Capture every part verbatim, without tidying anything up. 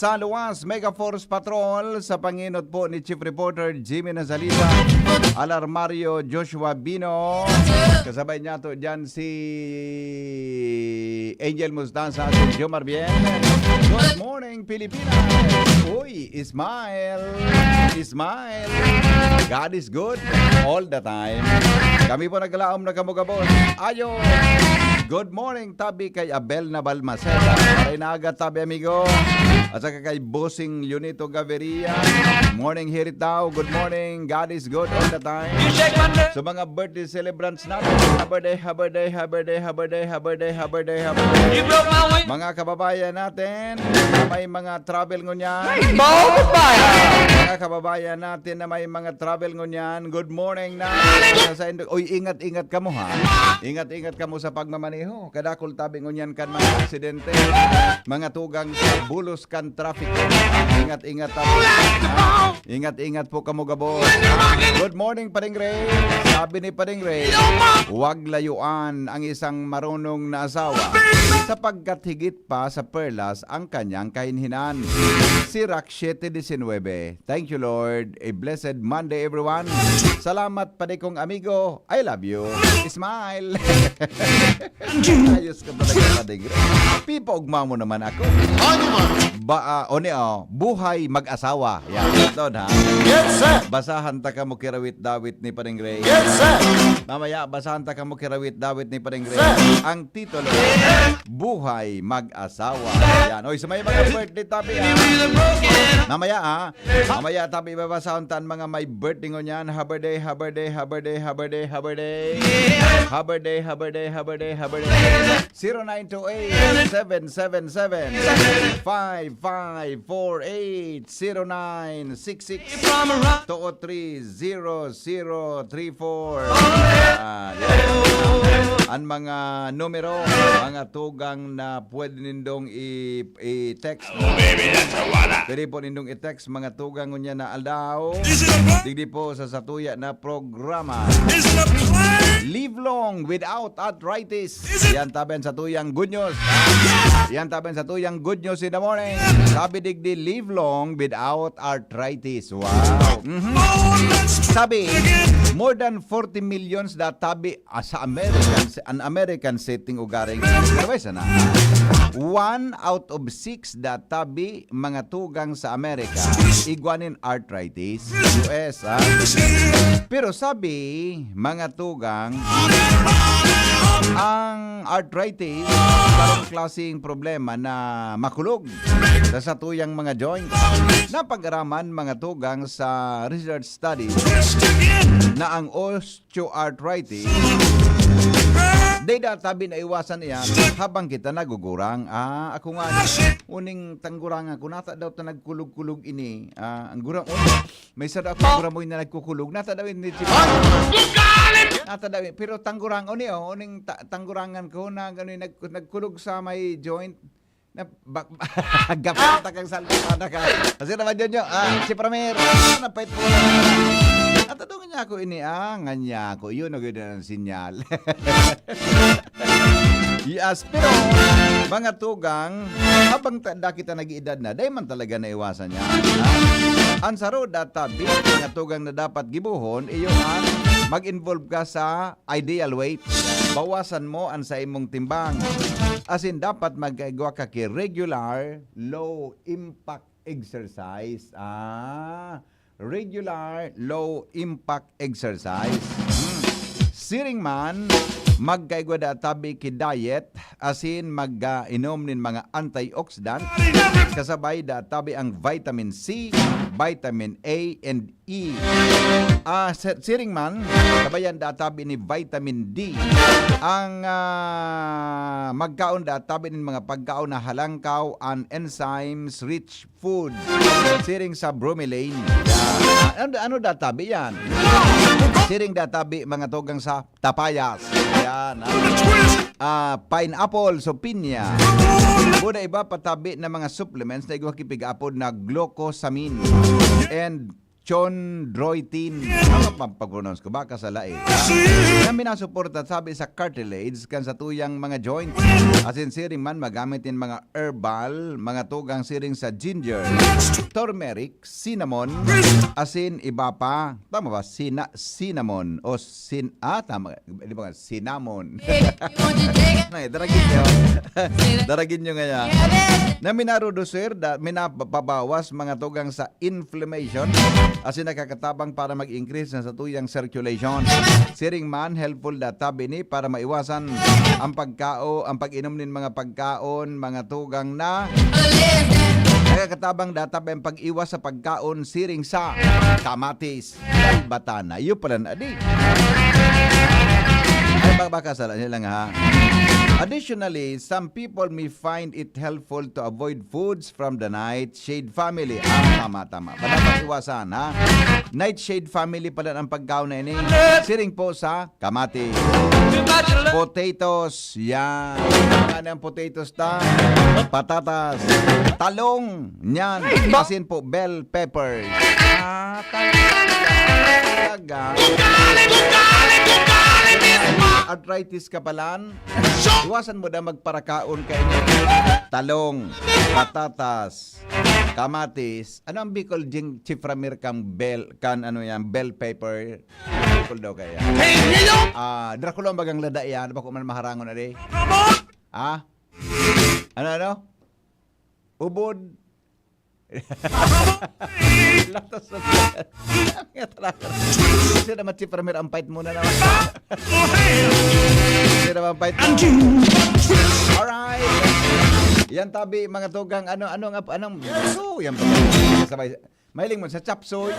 Sa luwas, Mega Force Patrol sa pangenot po ni Chief Reporter Jimmy Nazalita, Alarmario Joshua Bino, kasabay niya to dyan si Angel Mustasa, si Jomar Bien. Good morning, Pilipinas! Uy, smile! Smile! God is good all the time. Kami po naglaom na kamugabos. Ayo! Good morning, tabi kay Abel na Balmaceda. Maray na aga, tabi, amigo. At saka kay Bossing Leonito Gaviria. Morning, Hirit daw. Good morning. God is good all the time. Sa mga birthday celebrants natin, happy birthday, happy birthday, happy birthday, happy birthday, happy birthday, happy birthday. Mga kababayan natin na may mga travel ngunyan. Mga kababayan natin na may mga travel ngunyan. Good morning na. Sa, sa, uy, ingat-ingat kamo, ha. Ingat-ingat kamo sa pagmamaneho. Kadakul tabi ngunyan kan mga aksidente, mga tugang sa bulos kan traffic. Ingat-ingat tabi. Ingat-ingat po kamo gabos. Good morning, Pading Ray. Sabi ni Pading Ray, "Wag layuan ang isang marunong na asawa, sapagkat higit pa sa perlas ang kanyang kahinhinan." Sirach siete diecinuebe. Thank you, Lord. A blessed Monday, everyone. Salamat, padi kong amigo. I love you. Smile. Ayos ka talaga, Pading Ray. Pipaugma mo naman ako. Ano man? Ba, ah, o ni, oh, buhay mag-asawa. Yan, doon, ha? Yes, sir. Basahan ta kamo kirawit-dawit ni Pading Ray. Yes, sir. Mamaya, basahan ta kamo kirawit-dawit ni Pading Ray. Sir. Ang titulo, Buhay Mag-asawa. Yan. Oy, sa may mga birthday tabi, ah. Mamaya, ah. Mamaya, tabi, babasahon ta an mga may birthday ngunyan. Happy birthday, happy birthday, happy birthday, happy birthday, happy birthday. Happy birthday, happy birthday, happy birthday, happy birthday. Zero nine two eight, seven seven seven, five five four eight, zero nine six six, two three zero zero three four. Ah, yan. An mga numero, mga tugang na pwede nindong i-, i-text. Pwede po nindong i-text, mga tugang, ngunyan na aldaw. Digdi po sa satuya na programa. Live long without arthritis. Yan tabi an satuyang good news. Yan tabi an satuyang good news in the morning. Sabi digdi, "Live long without arthritis." Wow. Mhm. Sabi, more than forty millions na tabi, ah, sa American, an American setting ugaring. Pero may sana. One out of six na tabi, mga tugang sa Amerika, igwa nin arthritis. U S, ha? Pero sabi, mga tugang, ang arthritis, sarong klaseng problema na makulog sa satuyang mga joints. Napag-araman, mga tugang, sa research studies na ang osteoarthritis, dai da tabi naiwasan iyan habang kita nagugurang. Ah, ako nga, uning tanggurangan ko, nata daw ta nagkulog-kulog ini. Ah, ang gurang, oh, may isa daw akong guramoy na nagkukulog. Nata daw ini, nata daw ini. Pero tanggurangan, oh, uning ta-, tanggurangan ko na gano'y nag-, nagkulog sa may joint. Na, ba-, gapit ta kang salta na ka. Kasi naman yun yun. Ah, si Pramer. Ah, napait po. At ano nga niya ako ini, ah, nga niya ako. Yun, ang ganda ng sinyal. Yes, pero, mga tugang, habang ta-, da kita nag-iedad na, dai man talaga naiwasan niya. Ah, ang saro data, mga tugang na dapat gibuhon, iyo ang mag-involve ka sa ideal weight. Bawasan mo ang sa imong timbang. As in, dapat magkaigwa ka ki regular, low impact exercise. Ah, regular, low impact exercise. Hmm. Siring man, magkaigwa da tabi ki diet, as in, mag-inom nin mga antioxidant, kasabay da tabi ang vitamin C, vitamin A, and E. Ah, sa-, siring man, sabayan da tabi ni vitamin D. Ang, ah, magkaon da tabi nin mga pagkaon na halangkaw and enzymes rich food. Siring sa bromelain. Ah, ano, ano da tabi yan? Siring da tabi, mga tugang, sa tapayas. Yan, ah. Ah, pineapple, so pinya. Buda iba pa tabi na mga supplements na igwa ki pig-apod na glucosamine. And chondroitin. Ano pa pag-pronounce ko? Baka sala eh. Na minasuporta, sabi sa cartilage, kan sa tuyang mga joints. Asin siring man, magamit in mga herbal, mga tugang siring sa ginger, turmeric, cinnamon, asin iba pa. Tama ba? Sina-, cinnamon o sin-, ah, tama. Di ba nga? Cinnamon. Ay, daragin nyo. Daragin nyo ngaya. Na minarodusir, da, minapabawas mga tugang sa inflammation, asin nakakatabang para mag-increase na sa tuyang circulation. Siring man, helpful da tabi ni para maiwasan ang pagkao, ang pag-inom nin mga pagkaon, mga tugang na nakakatabang da tabi ang pag-iwas sa pagkaon siring sa kamatis. Kalbatan na. Iyo pala na, di. Ay, ba-, baka sala niya lang, ha? Additionally, some people may find it helpful to avoid foods from the nightshade family. Ah, tama, tama. Dapat iwasan, ha? Nightshade family pala ang pagkaon na ini. Siring po sa kamatis. Potatoes, yan. Ano ang potatoes ta? Patatas. Talong, yan. Asin po, bell peppers. Ah, talaga. Arthritis ka palan? Iwasan mo na magparakaon kayo. Talong, patatas, kamatis. Ano ang Bicol, Jing, Chief Ramir, kang bell, kan ano yan, bell pepper? Bicol daw kaya. Ah, Dracula ang bagang lada yan. Bako man maharangon na di. Ha? Ano, ano? Ubod. Latos na siya. Ang nga talaga. Siya naman si Premier ang fight muna naman. Siya naman fight muna. Alright. Yan tabi, mga tugang. Ano, ano nga, anong, so, yan pa. Sabay, mahiling mo sa chop suey.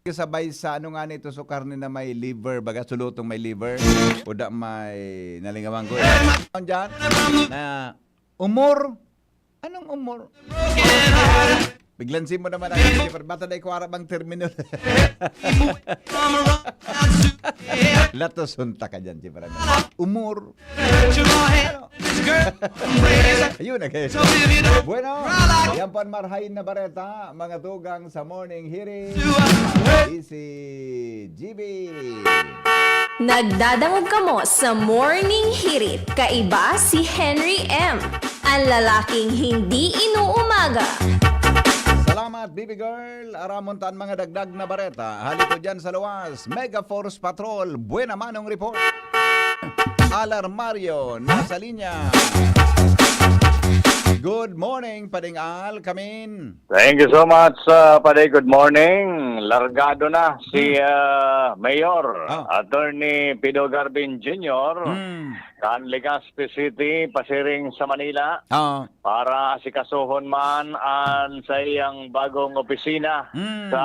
Kasabay sa ano nga nito, so karne na may liver, baga sulutong may liver, o da may nalingawan ko. Eh, dyan, na umor. Anong umor? Biglansin mo naman ang Jennifer. Bata na ikuwara bang termino? Latos, sunta ka dyan, Jennifer. Umor. Ano? Ayun na, guys. Bueno, yan po ang marhain na bareta, mga tugang sa Morning Hirit. Easy G B. Nagdadangog kamo sa Morning Hirit. Kaiba si Henry M, ang lalaking hindi inuumaga. Salamat, B B Girl. Aramon ta an mga dagdag na bareta. Hali ko dyan sa luwas. Mega Force Patrol. Buena Manong Report. Alarmario, nasa linya. Good morning, Pading Al, kamin. Thank you so much, uh, Padi. Good morning. Largado na si, Hmm. uh, Mayor Ah. Attorney Pido Garbin Junior Hmm. kan Legazpi City, pasiring sa Manila Ah. para asikasuhon man an saiyang bagong opisina Hmm. sa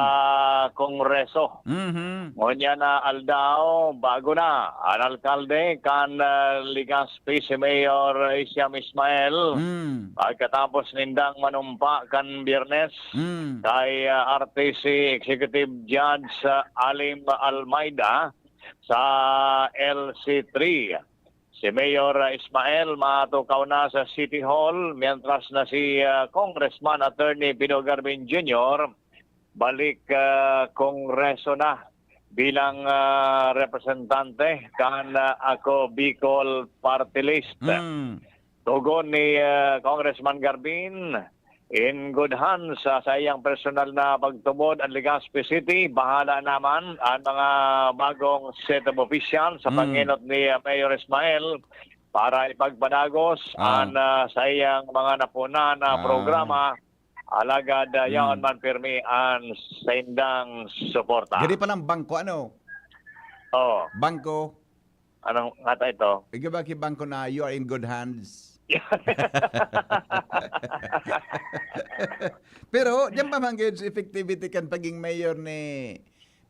Kongreso. Mhm. Ngunyan na aldaw, bago na an alkalde kan, ah, Legazpi, si Mayor Isiam Ismael. Hmm. Pagkatapos nindang manumpa kan Biyernes Hmm. kay, ah, R T C Executive Judge, ah, Alim Almeida sa L C three. Si Mayor, ah, Ismael matukaw na sa City Hall, mientras na si, ah, Congressman Attorney Pido Garbin Junior balik, ah, Kongreso na bilang, ah, representante kan, ah, Ako Bicol Party List. Hmm. Tugon ni, ah, Congressman Garbin, in good hands sa saiyang personal na pagtubod ang Legazpi City. Bahala naman ang mga bagong set of officials sa Hmm. pangenot ni, ah, Mayor Ismael para ipagpadagos Ah. ang, ah, saiyang mga napunan na Ah. programa. Alagad, ah, Hmm. yaon man pirmi ang saindang suporta. Gadi pa lang bangko, ano? Oh. Bangko. Anong ngata ito? Ikaw ba ki bangko na you are in good hands? Pero, diyan pa man gayud sa effectivity kan paging mayor ni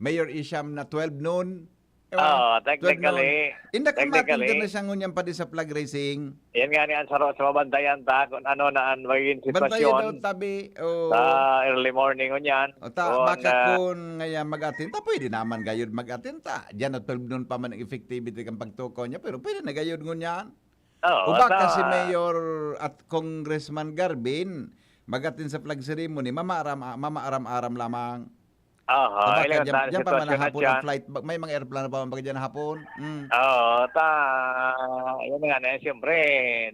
Mayor Isham na twelve noon. Di ba? Oo, twelve technically, noon. Inda kung technically, matinda na siya ngunyan pa di sa flag raising. Yan nga ni ang saro sa mabantayan ta kung ano na ang magiging Bantayan sitwasyon daw, tabi, oh. sa early morning ngunyan. O ta, Kung, baka ah, kung ngayon mag-attend ta, pwede naman gayud mag-attend ta. Diyan na twelve noon pa man ang effectivity kan pagtukaw niya, pero pwede na gayud ngunyan. Oo, O baka ta- si Mayor at Congressman Garbin, Mag-attend sa flag ceremony, mamaaram-, mamaaram-aram lamang. Aha, Aba, ilang kadyan, taon dyan pa man sitwasyon na hapon ang dyan? Flight. Ba-, may mga aeroplano pa man ba dyan hapon? Mm. Oo, ta, yun nga na, siyempre,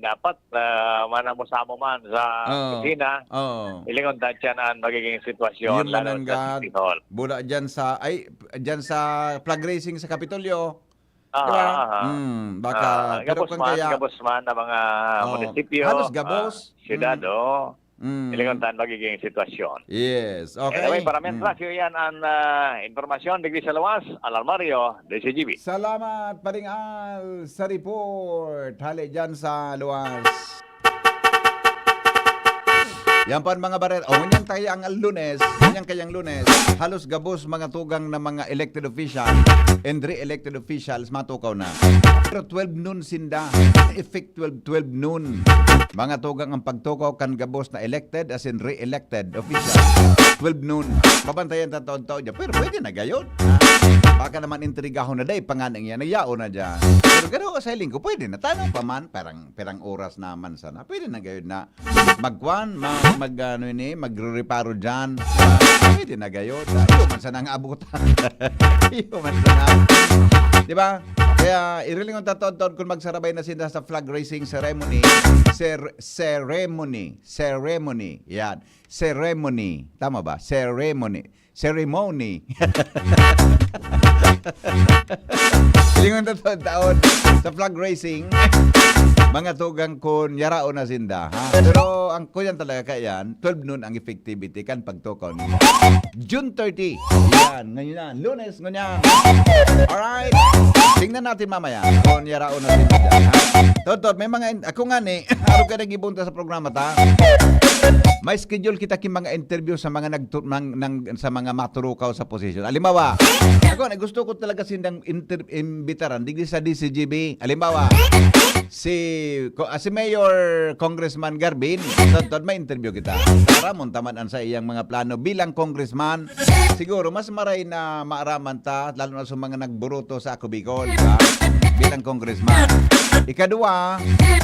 dapat, ah, manamo-samo man sa Oo. Opisina. Oo. Ilingon ta dyan ang magiging sitwasyon, Yun lalo man ang sa God. City Hall. Bula dyan sa, ay, dyan sa flag raising sa Kapitolyo. Di ba? Ah, ah, ah. Hmm, baka, Ah, pero gabos kung man, kaya gabos man ang mga Oo. munisipyo, Halos gabos. ah, syudad, Mm. oo. Mm. Ilingon ta ang magiging sitwasyon. Yes, okay. Anyway, para Mm. mientras, yun yan ang, ah, impormasyon digdi sa luwas. Alarmario, D C G B. Salamat, Paring Al, sa report. Hali dyan sa luwas. Yan po ang mga bareta. O, ngunyan tayo ang Lunes. Ngunyan kayang Lunes. Halos gabos mga tugang na mga elected official and re-elected officials matukaw na. Pero twelve noon sinda. Effect twelve, twelve noon. Mga tugang ang pagtukaw kan gabos na elected as in re-elected official. Twelve noon. Pabantayan ta taon-taon dyan. Pero pwede na gayon. Baka naman intrigahon na day, panganing yan. Nagyao na dyan. Pero garo sa hiling ko, pwede na. Tanong pa man, parang, parang oras naman sana. Pwede na gayon na magkuan, mag, mag, ano ini, magrereparo dyan. Pwede na gayon. Iyo man sana ang abutan. Iyo man sana. Di ba? Kaya, irilingon ta taon-taon kung magsarabay na sila sa flag raising ceremony. Cer-, ceremony. Ceremony. Yan. Ceremony. Tama ba? Ceremony. Ceremony. Lingon na taon-taon sa flag raising. Mga tugang kun yaraon na sinda, ha? Pero ang kuyan talaga kayan, twelve noon ang effectivity kan pagtukaw ninyo. June thirty. Yan, ngayon na. Lunes, ngunyan. Alright. Tingnan natin mamaya kung yaraon na sinda dyan, ha? Totoo, may mga in-, ako nga ni, araw ka nag-ibunta sa programa ta. May schedule kita ki mga interview sa mga nagtu-, mang-, nang, sa mga maturukaw sa posisyon. Halimbawa, ako, na gusto ko talaga sindang inter-, imbitaran, digdi sa D C G B. Halimbawa, si, ko-, ah, si Mayor Congressman Garbin, totoo, may interview kita. Para muntaman ang sa iyang mga plano bilang congressman. Siguro, mas maray na maaraman ta, lalo na sa mga nagburuto sa Ako Bicol, ha? Bilang congressman. Ikadua,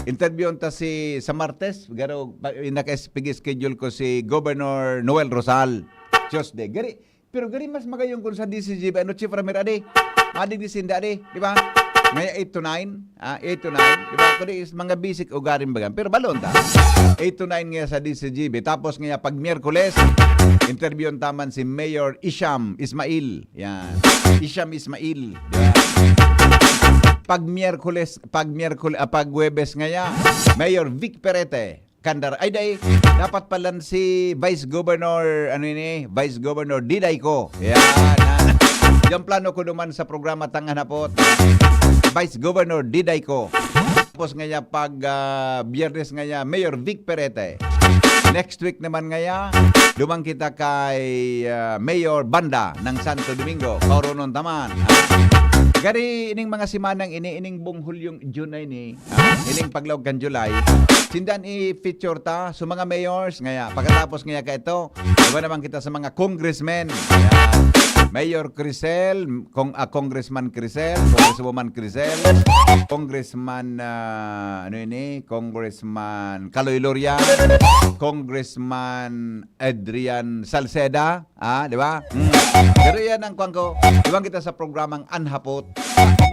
interviewon ta si, sa Martes, garo, pa-, naka-schedule ko si Governor Noel Rosal. Tuesday. Gari, pero gari mas magayon kun sa D C G B, ano, Chief Ramir, adi? Madigdi sinda, adi, di ba? Ngaya eight to nine, ah, eight to nine, di ba? Kundi is mga basic ugaring bagan. Pero balon ta. Eight to nine ngaya sa D C G B. Tapos ngaya pag Miyerkules, interviewon ta man si Mayor Isham Ismail. Yan. Isham Ismail. Yan. Pag Miyerkules, pag Miyerkul-, ah, pag Huwebes ngaya, Mayor Vic Perete. Kandar, ay, dai, dapat palan si Vice Governor, ano ini? Vice Governor Diday ko. Yan, ah. Yung plano ko naman sa programa Tangan Hapot. Vice Governor Diday ko. Tapos ngaya pag, ah, Biyernes ngaya, Mayor Vic Perete. Next week naman ngaya, duman kita kay, ah, Mayor Banda ng Santo Domingo. Pauronon taman, ha? Gari ining mga semanang ini, ining buong Hulyong June na ini, ah, ining paglaog kan July, sindan i-feature ta sa mga mayors ngaya. Pagkatapos ngaya ka ito, iba naman kita sa mga congressmen. Ayan. Mayor Crisel, Cong-, ah, Congressman Crisel, Congresswoman Crisel, Congressman, ah, ano ini? Congressman Kaloy Lorian, Congressman Adrian Salceda, ah, di ba? Hmm. Pero yan ang kwan ko. Iwan kita sa programang Anhapot.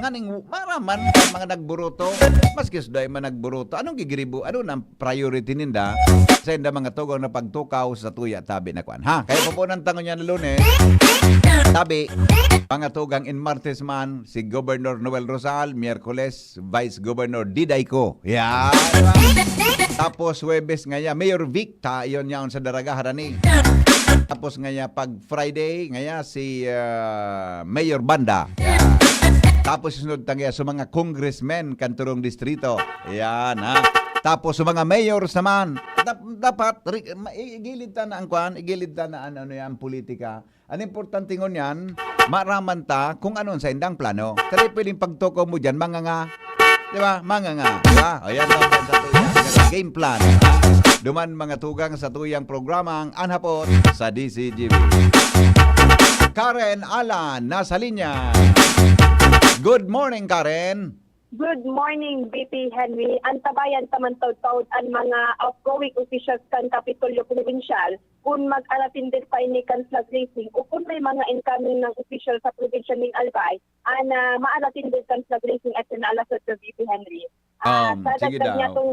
Nganing maraman ang mga nagburuto, maski suday man nagburuto. Anong gigiribo? Ano nang priority ninda? Sa inda mga tugang na pagtukaw sa tuya tabi na kwan. Ha? Kaya pupunan tango niya na Lunes. Tabi, mga tugang in Martes man, si Governor Noel Rosal, Miyerkules, Vice Governor Diday ko. Yan, di ba? Tapos, Huwebes ngaya, Mayor Vic, ta, iyon yaon sa Daraga, harani. Tapos ngaya, pag Friday, ngaya si, ah, Mayor Banda. Yan. Tapos, sunod ta ngaya sa mga congressmen, kanturong distrito. Yan, ha? Tapos, sa mga mayors naman, dap-, dapat, ri-, ma-, i-, igilid ta na ang kwan, igilid ta na ang, ano yan, politika. Ang importante ngunyan, maaraman ta kung ano ang saindang plano. Dai pwedeng pagtukaw mo diyan, manganga. Di ba? Manganga. Di ba? O yan lang sa tuyang game plan, ha? Duman mga tugang sa tuyang programang Anhapot sa D C G B. Karen Alan, nasa linya. Good morning, Karen. Good morning, B P Henry. Antabayan ta man taud-taud an mga outgoing officials kan Kapitolyo Probinsyal kun mag-aratinded pa ini kan flag raising o kun may mga incoming ng official sa probinsya nin Albay an, ah, maaratinded kan flag raising at na alas otso, B P Henry. Ah, Um, sa sige dagdag daw. niya tong,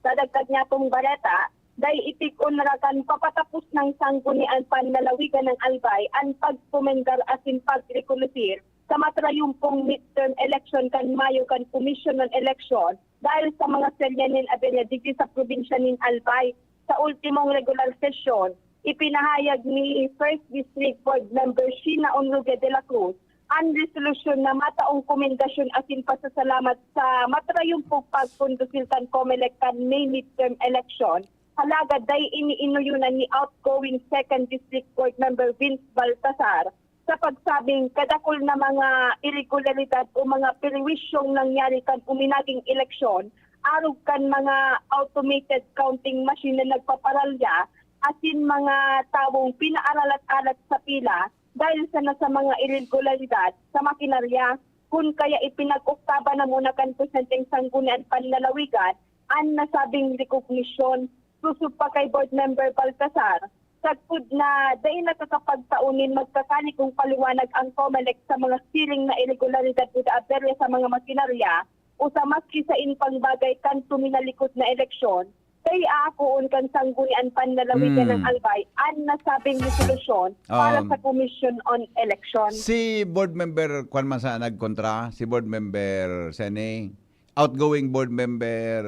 sa dagdag niya tong bareta, dai itig-on ra kan papatapos ng sanggunian panlalawigan ng Albay an pagkomendar asin pagrekonoser sa matrayumpong midterm election kan Mayo kan Komisyon ng Eleksyon dahil sa mga serya nin aberya digdi sa probinsya nin Albay. Sa ultimong regular sesyon, ipinahayag ni First District Board Member Sheena Onrubia de la Cruz an resolusyon na mataong komendasyon asin pasasalamat sa matrayumpong pagkondusil kan COMELEC kan May midterm election. Alagad dai ini inoyonan ni outgoing Second District Board Member Vince Baltasar sa pagsabing kadakul na mga iregularidad o mga perwisyong nangyari kan uminaging eleksyon arog kan mga automated counting machine na nagpaparalya asin mga tawong pinaaralat-alat sa pila dahil sana sa mga iregularidad sa makinarya. Kun kaya ipinag-oktaba na muna kan presenteng sanggunian panlalawigan an nasabing rekognisyon, sosog pa kay Board Member Baltasar, sagkod na dai nakakapagtao nin magkakaligong paliwanag ang COMELEC sa mga siring na iregularidad o aberya sa mga makinarya o sa maski sain pang bagay kan tuminalikod na eleksyon, kaya aakoon kan sanggunian panlalawigan ng Hmm. Albay an nasabing resolusyon para Um, sa Commission on Election. Si Board Member, kwan man sana nagkontra, si Board Member Sene, outgoing Board Member,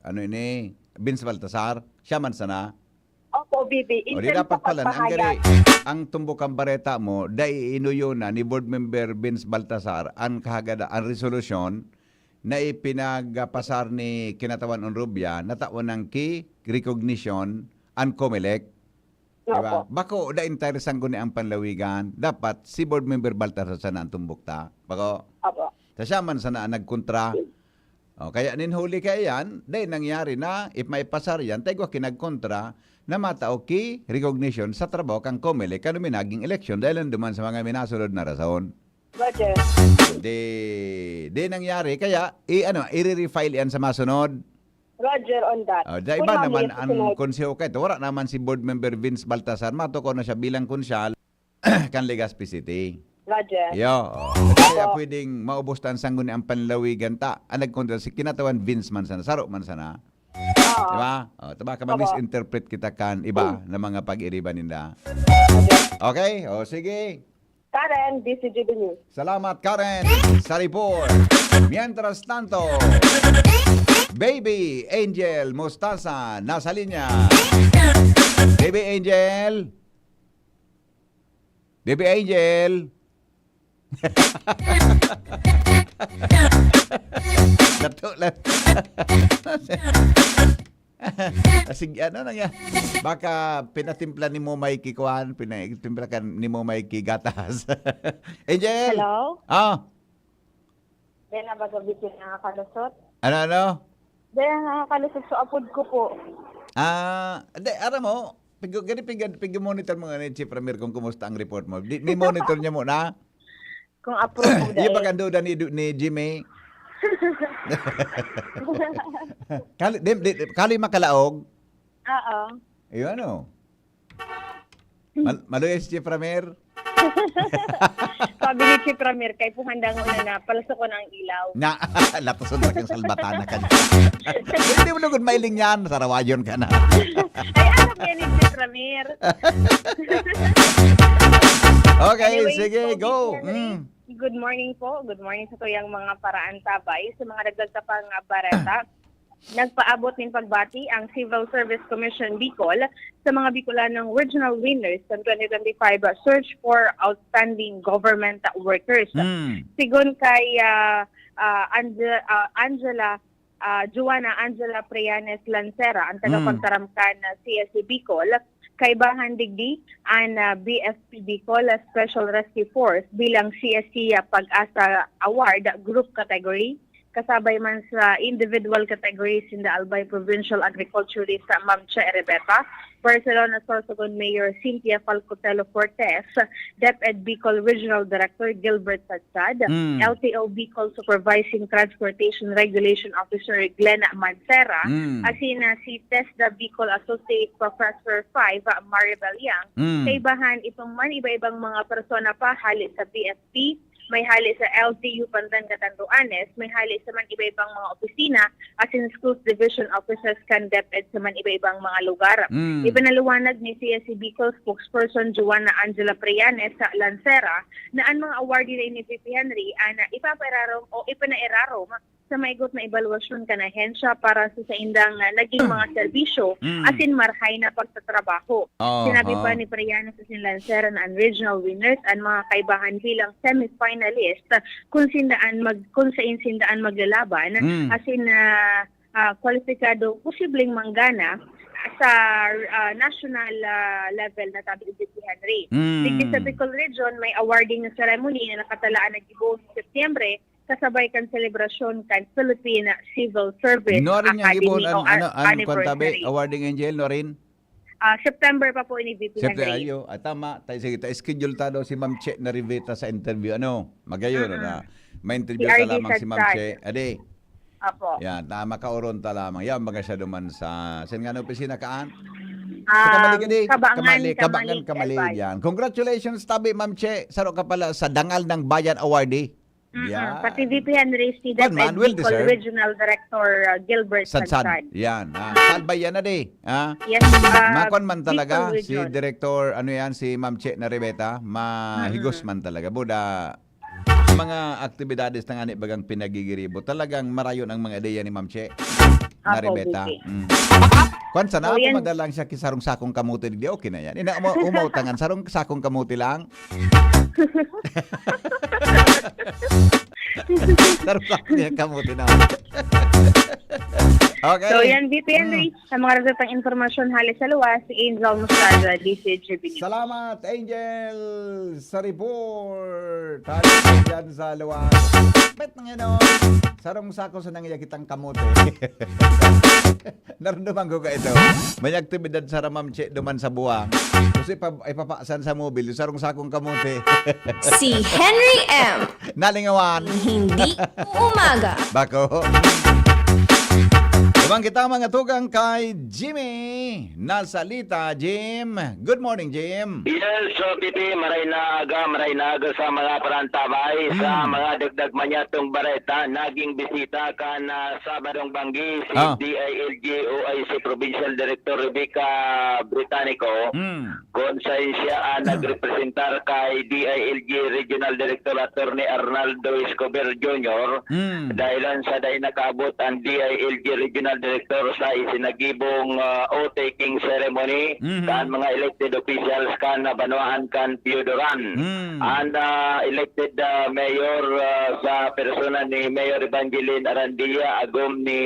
ano ini, Vince Baltasar, siya man sana. Opo, B B. O, di dapat pala, na ang gari, ang tumbok kan bareta mo, dai inuyo na ni Board Member Vince Baltasar an kahagada, ang resolusyon na ipinagpasar ni Kinatawan Onrubia na tawan ng ki recognition an COMELEC. Di ba? Opo. Bako, the entire sangguniang panlawigan, dapat si Board Member Baltasar sana ang tumbok ta. Bako? Opo. Sa siya man sana ang nagkontra. O, kaya nin huli kaya yan, dahil nangyari na, if maipasar yan, tayo kinagkontra na matao ki recognition sa trabaho kang COMELEC kan uminaging eleksyon dahil lang duman sa mga minasunod na rason. Roger. Di, di nangyari, kaya, i, ano, i-refile yan sa masunod. Roger on that. O, dahil Kung ba mami, naman ang susunod. Konseho ka ito, wala naman si Board Member Vince Baltasar, matuko na siya bilang konsyal kan Legazpi City. Roger. Yo, o. Kaya Opo. Pwedeng maubos ta ang sangguniang panlawigan ta. Ang nagkontra si Kinatawan Vince man sana, saro man sana. Oo. Di ba? O, ito baka Opo. Ma-misinterpret kita kan iba Opo. Na mga pag-iriba ninda. Roger. Okay? O, sige. Karen, D C G B News. Salamat, Karen, sa report. Mientras tanto, Baby Angel Mostaza nasa linya. Baby Angel? Baby Angel? Natulan. Sige, ano na nga? Baka pinatimpla ni mo may kikuan, pinatimpla ka ni mo may kigatas. Angel! Hello? Ah. Dahil na ba gabi ko nakakalusot? Ano, ano? Dahil nakakalusot sa apod ko po. Ah, hindi, aram mo, pig-, gani, pig-, pig-monitor mo nga ni Chief Ramir kung kumusta ang report mo. Di, ni monitor niya muna. Kung approve mo, Yung dahil. Pagkanduda ni, ni Jimmy. Kali, di, di, kali makalaog. Oo. Ayun, ano? Mal-, maluya si Chief Ramir? Sabi ni Chief Ramir, kay puhandang mo na na, palasokon ang ilaw. Na, latason sa kang salbatana ka dyan. Hindi mo lugod mailing yan, sarawayon ka na. Ay, alam niya ni Chief Ramir. Okay, Anyway, sige, so, go. Mister Henry, Mm. Good morning po. Good morning sa tuyang mga paraantabay. Sa mga dagdag ka pang, ah, bareta, nagpaabot nin pagbati ang Civil Service Commission Bicol sa mga Bicolanong regional winners sa twenty twenty-five Search for Outstanding Government Workers. Hmm. Sigon kay, ah, ah, Ange-, ah, Angela, ah, Joanna Angela Prianes Lancera, ang Hmm. tagapagtaram kan C S C Bicol, kaibahan digdi an, ah, B F P Bicol Special Rescue Force bilang C S C Pag-asa Award Group Category, kasabay man sa individual categories in the Albay Provincial Agriculturist, uh, Ma'am Che Rebeta, Barcelona Sorsogon Mayor Cynthia Falcotelo Fortes, DepEd Bicol Regional Director Gilbert Sadsad, Mm. L T O Bicol Supervising Transportation Regulation Officer Glenn Mancera, Mm. asin, uh, si TESDA Bicol Associate Professor five, uh, Maribel Yang, Mm. kaibahan itong man iba-ibang mga persona pa hali sa B F P, may hali sa L G U Pandan Catanduanes, may hali sa man iba-ibang mga opisina, asin Schools Division Officers kan DepEd sa man iba-ibang mga lugar. Mm. Ipinaliwanag ni C S C Bicol spokesperson Joanna Angela Prianes sa Lancera na an mga awardee na ini V P Henry an ipapairarom o ipinairarom sa maigot na ebalwasyon kan ahensya para sa saindang, ah, naging mga serbisyo Mm. asin marhay na pagtatrabaho. Aha. Sinabi pa ni Prianes asin Lancera na an regional winners an mga kaibahan bilang semifinalist kung sindaan mag-, kung sain sindaan maglalaban Mm. asin, ah, ah, kwalipikado posibleng manggana sa, ah, national, ah, level na sabi ni V P Henry. Mm. Digdi sa Bicol Region, may awarding na ceremony na nakatalaan na gibohon sa Setyembre kasabay kan selebrasyon kan Philippine Civil Service Nuarin niyang Academy gibohon an, o an, an, kwan tabi, anniversary. Awarding Angel, nuarin? Ah, September pa po ini, V P Siyempre, Henry. ayo, ah, tama. Tayo, sige, tayo schedule ta daw si Ma'am Che na Riveta sa interview. Ano? Magayon, Mm-mm. na may Si interview ta R D lamang si Ma'am Sadsad. Che. Ade. Apo. Yan, ta, makauron ta lamang. Yan, baga siya duman sa, saan nga na opisina kaan? Sa Um, Kamalig, ade. Kabangan, Kamali, Kabangan, Kamalig, Kamalig. Albay. Yan. Congratulations, tabi, Ma'am Che. Saro ka pala sa Dangal ng Bayan Awardee. Mm-mm. Yan. Pati V P Henry, si Kwan man, DepEd well Bicol deserved. Regional Director, uh, Gilbert Sadsad. Sadsad. Yan. Ah, salbay yan na di. Ah? Yes, uh, Makwan man talaga Bicol si Region. Director, ano yan, si Ma'am Che Naribeta, mahigos Mm-mm. man talaga. Buda, mga aktibidades na nga ni bagang pinagigiribo. Talagang marayon ang mga ideya ni Ma'am Che Apo, Naribeta. V P. Mm. Kwan sana, So, ako yan. madala lang siya ki sarong sakong kamote digdi, okay na yan. Ina, uma-, umautangan, sarong sakong kamote lang. Sarong sakong niya kamote na. Okay. So, yan, V P Henry. Mm. Sa mga dagdag pang impormasyon hali sa luwas, si Angel Mostraza, D C G B News. Salamat, Angel, sa report. Hali dyan sa luwas. Pet ng ano, sarong sako sa nangyakitang kamote. Narunduman ko ka ito. May aktibidad sa Ramamche duman sa Buwang. Kasi pa, ipapasan sa mobil, yung sarong sakong kamote. Si Henry M. Nalingawan. Hindi umaga. Bako. Naman kita, mga tugang, kay Jimmy Nasalita. Jim, good morning, Jim. Yes, so, P P, maray na aga, maray na aga sa mga parantabay, sa Mm. mga dagdag manyatong bareta. Naging bisita kan, ah, Sabadong banggi si Ah. D I L G O I C Provincial Director Rebecca Britanico, Mm. kung sain siya ang nagrepresentar kay D I L G Regional Director Attorney Arnaldo Escobar Junior, Mm. dahilan sa dai nakaabot ang D I L G Regional Director sa isinagibong, ah, oath-taking ceremony Mhm. kan mga elected officials kan, ah, banwaan kan Piodoran. Mm. Ang, ah, elected, ah, mayor, ah, sa persona ni Mayor Evangeline Arandia, agom ni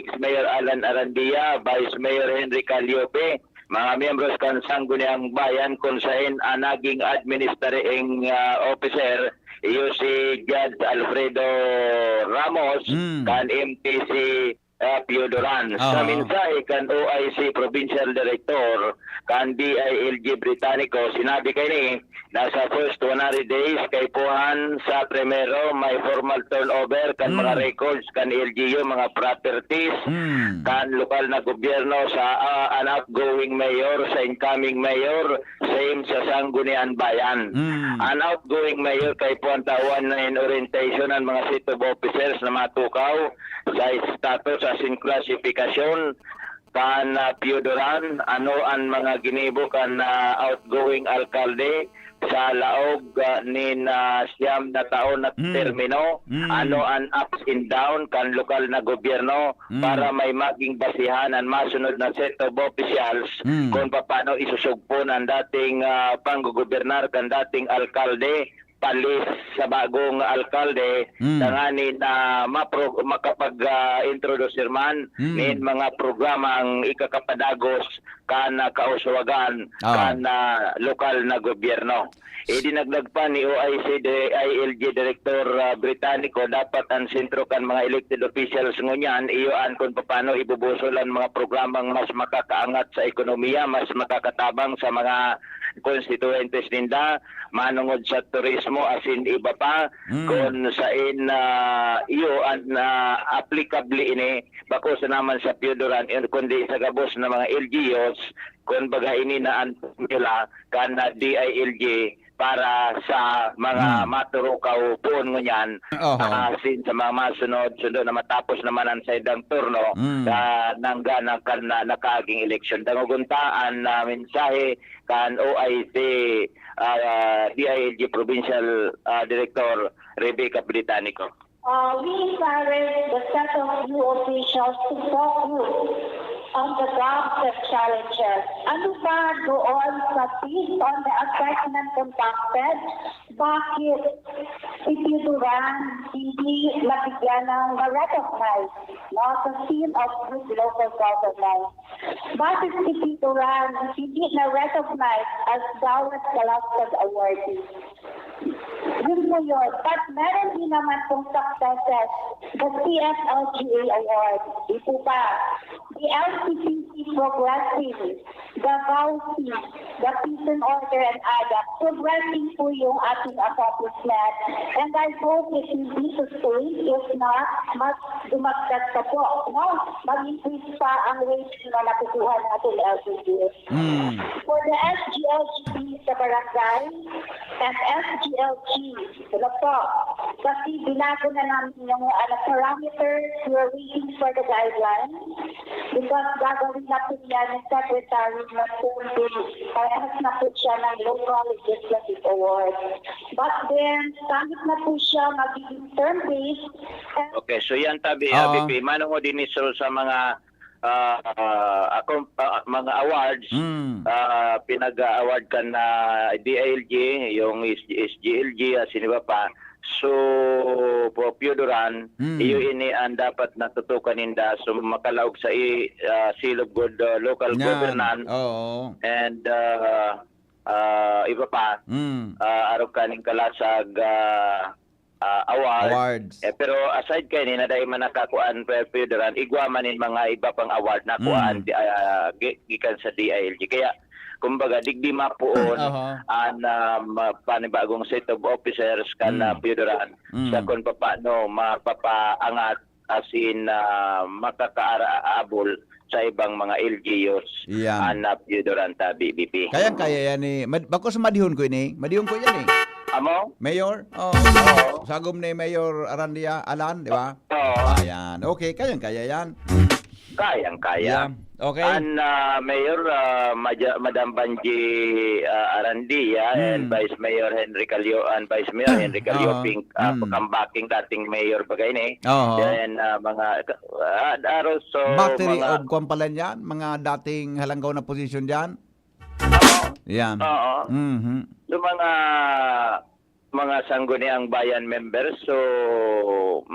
ex-mayor Alan Arandia, Vice Mayor Henry Caliope, mga miyembros kan Sangguniang Bayan, kung sain ang naging administering, ah, officer, iyo si Judge Alfredo Ramos, Mm. kan M T C, ah, Piodoran. Sa Oo. mensahe kan O I C Provincial Director kan D I L G Britanico, sinabi kaini, na sa first one hundred days, kaipuhan sa primero, may formal turnover kan mga Mm. records kan L G U, mga properties Mm. kan lokal na gobyerno sa, ah, an outgoing mayor, sa incoming mayor, same sa Sangguniang Bayan. Mm. An outgoing mayor kaipuhan tawan na in orientation an mga seat of officers na matukaw sa status asin klasifikasyon kan, ah, Piodoran, ano an mga ginibo kan, ah, outgoing alkalde sa laog, ah, nin, ah, siyam na taon na Mm. termino, Mm. ano an ups and down kan lokal na gobyerno Mm. para may maging basihan an masunod na set of officials Mm. kung paano isusugpon ang dating, ah, panggogobernar kan dating alkalde palis sa bagong alkalde, Mm. tanganing na mapro-, makapag, ah, introduce man Mm. nin mga programang ikakapadagos kan, ah, kauswagan, Oo. kan, ah, lokal na gobyerno. Idinagdag pa ni O I C D I L G Director, ah, Britannico, dapat ang sentro kan mga elected officials ngunyan, iyo an kung paano ibubusol ang mga programang mas makakaangat sa ekonomiya, mas makakatabang sa mga konstituyentes ninda, manongod sa turismo, asin iba pa, Mm. kun sain, ah, iyo an, ah, applicable ini, bako sa naman sa Pio Duran, kundi sa gabos na mga L G Us, kun baga ini na ang formula kan, ah, D I L G para sa mga Hmm. maturukaw poon ngunyan, Oho. ah, sin sa mga masunod, sundo na matapos naman ang saindang turno, Hmm. ah, nangga na kan, na nakaaging eleksyon. Dangogon ta an, ah, mensahe kan O I C, ah, D I L G Provincial, ah, Director Rebecca Britannico. Uh, we encourage the set of new officials to focus on the gaps and challenges. Ano ba doon sa, based on the assessment conducted, bakit si Pio Duran hindi nabigyan ng na-recognize, no, sa seal of good local governance? Bakit si Pio Duran hindi na-recognize as Dawat Kalaskag Awardee? Yun po yun. But meron din naman pong successes, the C S L G A Award. Di po ba? The L C P C Progressing, the VAUSI, the Peace and Order and ADAC. Progressing po yung ating accomplishment. And I hope it will be sustained. If not, mas dumagdag pa po, no? Mag-increase pa ang rating na nakukuha natin every year. Hmm. For the S G L G B sa barangay and S G L G, ano po? Kasi binago na namin yung, ano, parameters. We're waiting for the guidelines because gagawin na po yan ng secretary na term-based. Parehas na po siya ng local legislative award. But then, kahit na po siya magiging term-based, and Okay, so yan tabi, ah, Oo. B P, manongod ini so sa mga, ah, ah, akong, ah, mga awards, Mm. ah, pinag-a-award kan na D I L G, yung S G L G, ah, sino ba pa? So, po, Pio Duran, Mm. iyo ini ang dapat natutukan ninda. So, makalaog sa i-, ah, seal of good, ah, local Yan. governance. Oo. And, ah, ah, iba pa, Mm. ah, arog kaning kalasag, ah, ah, award. Awards. Eh, pero aside kaini, na dai man nakakuan, Pe-, Pio Duran, igwa man nin mga iba pang award na kuan, Mm. di, ah, gi-, gikan sa D I L G. Kaya, kumbaga, digdi mapoon Aha. an, ah, ma-, panibagong set of officers kan, Mm. ah, Pio Duran Mm. sa kung papaano mapapaangat asin, ah, makakaara-, abol sa ibang mga L G Us Yan. an, ah, Pio Duran tabi, B P. Kayang-kaya yan eh. Mad-, bakos madihon ko ini. Madihon ko yan eh. Amo? Mayor? Oo. Oo. Sagom ni Mayor Arandia, Alan, di ba? Oo. Ayan. Okay, kayang-kaya yan. Kayang-kaya. Yeah. Okay. An, ah, Mayor, ah, Maja-, Madam Banji, ah, Arandia and Hmm. Vice Mayor Henry Calio-, and Vice Mayor Henry Oo. Calioping, ah, Hmm. kambak king dating mayor baga ini. Oo. Then, ah, mga, ah, aros, so, Battery mga of kwan pala niyan, mga dating halanggaw na posisyon diyan. Oo. Yan. Oo. Mhm. So, mga, mga Sangguniang Bayan members, so,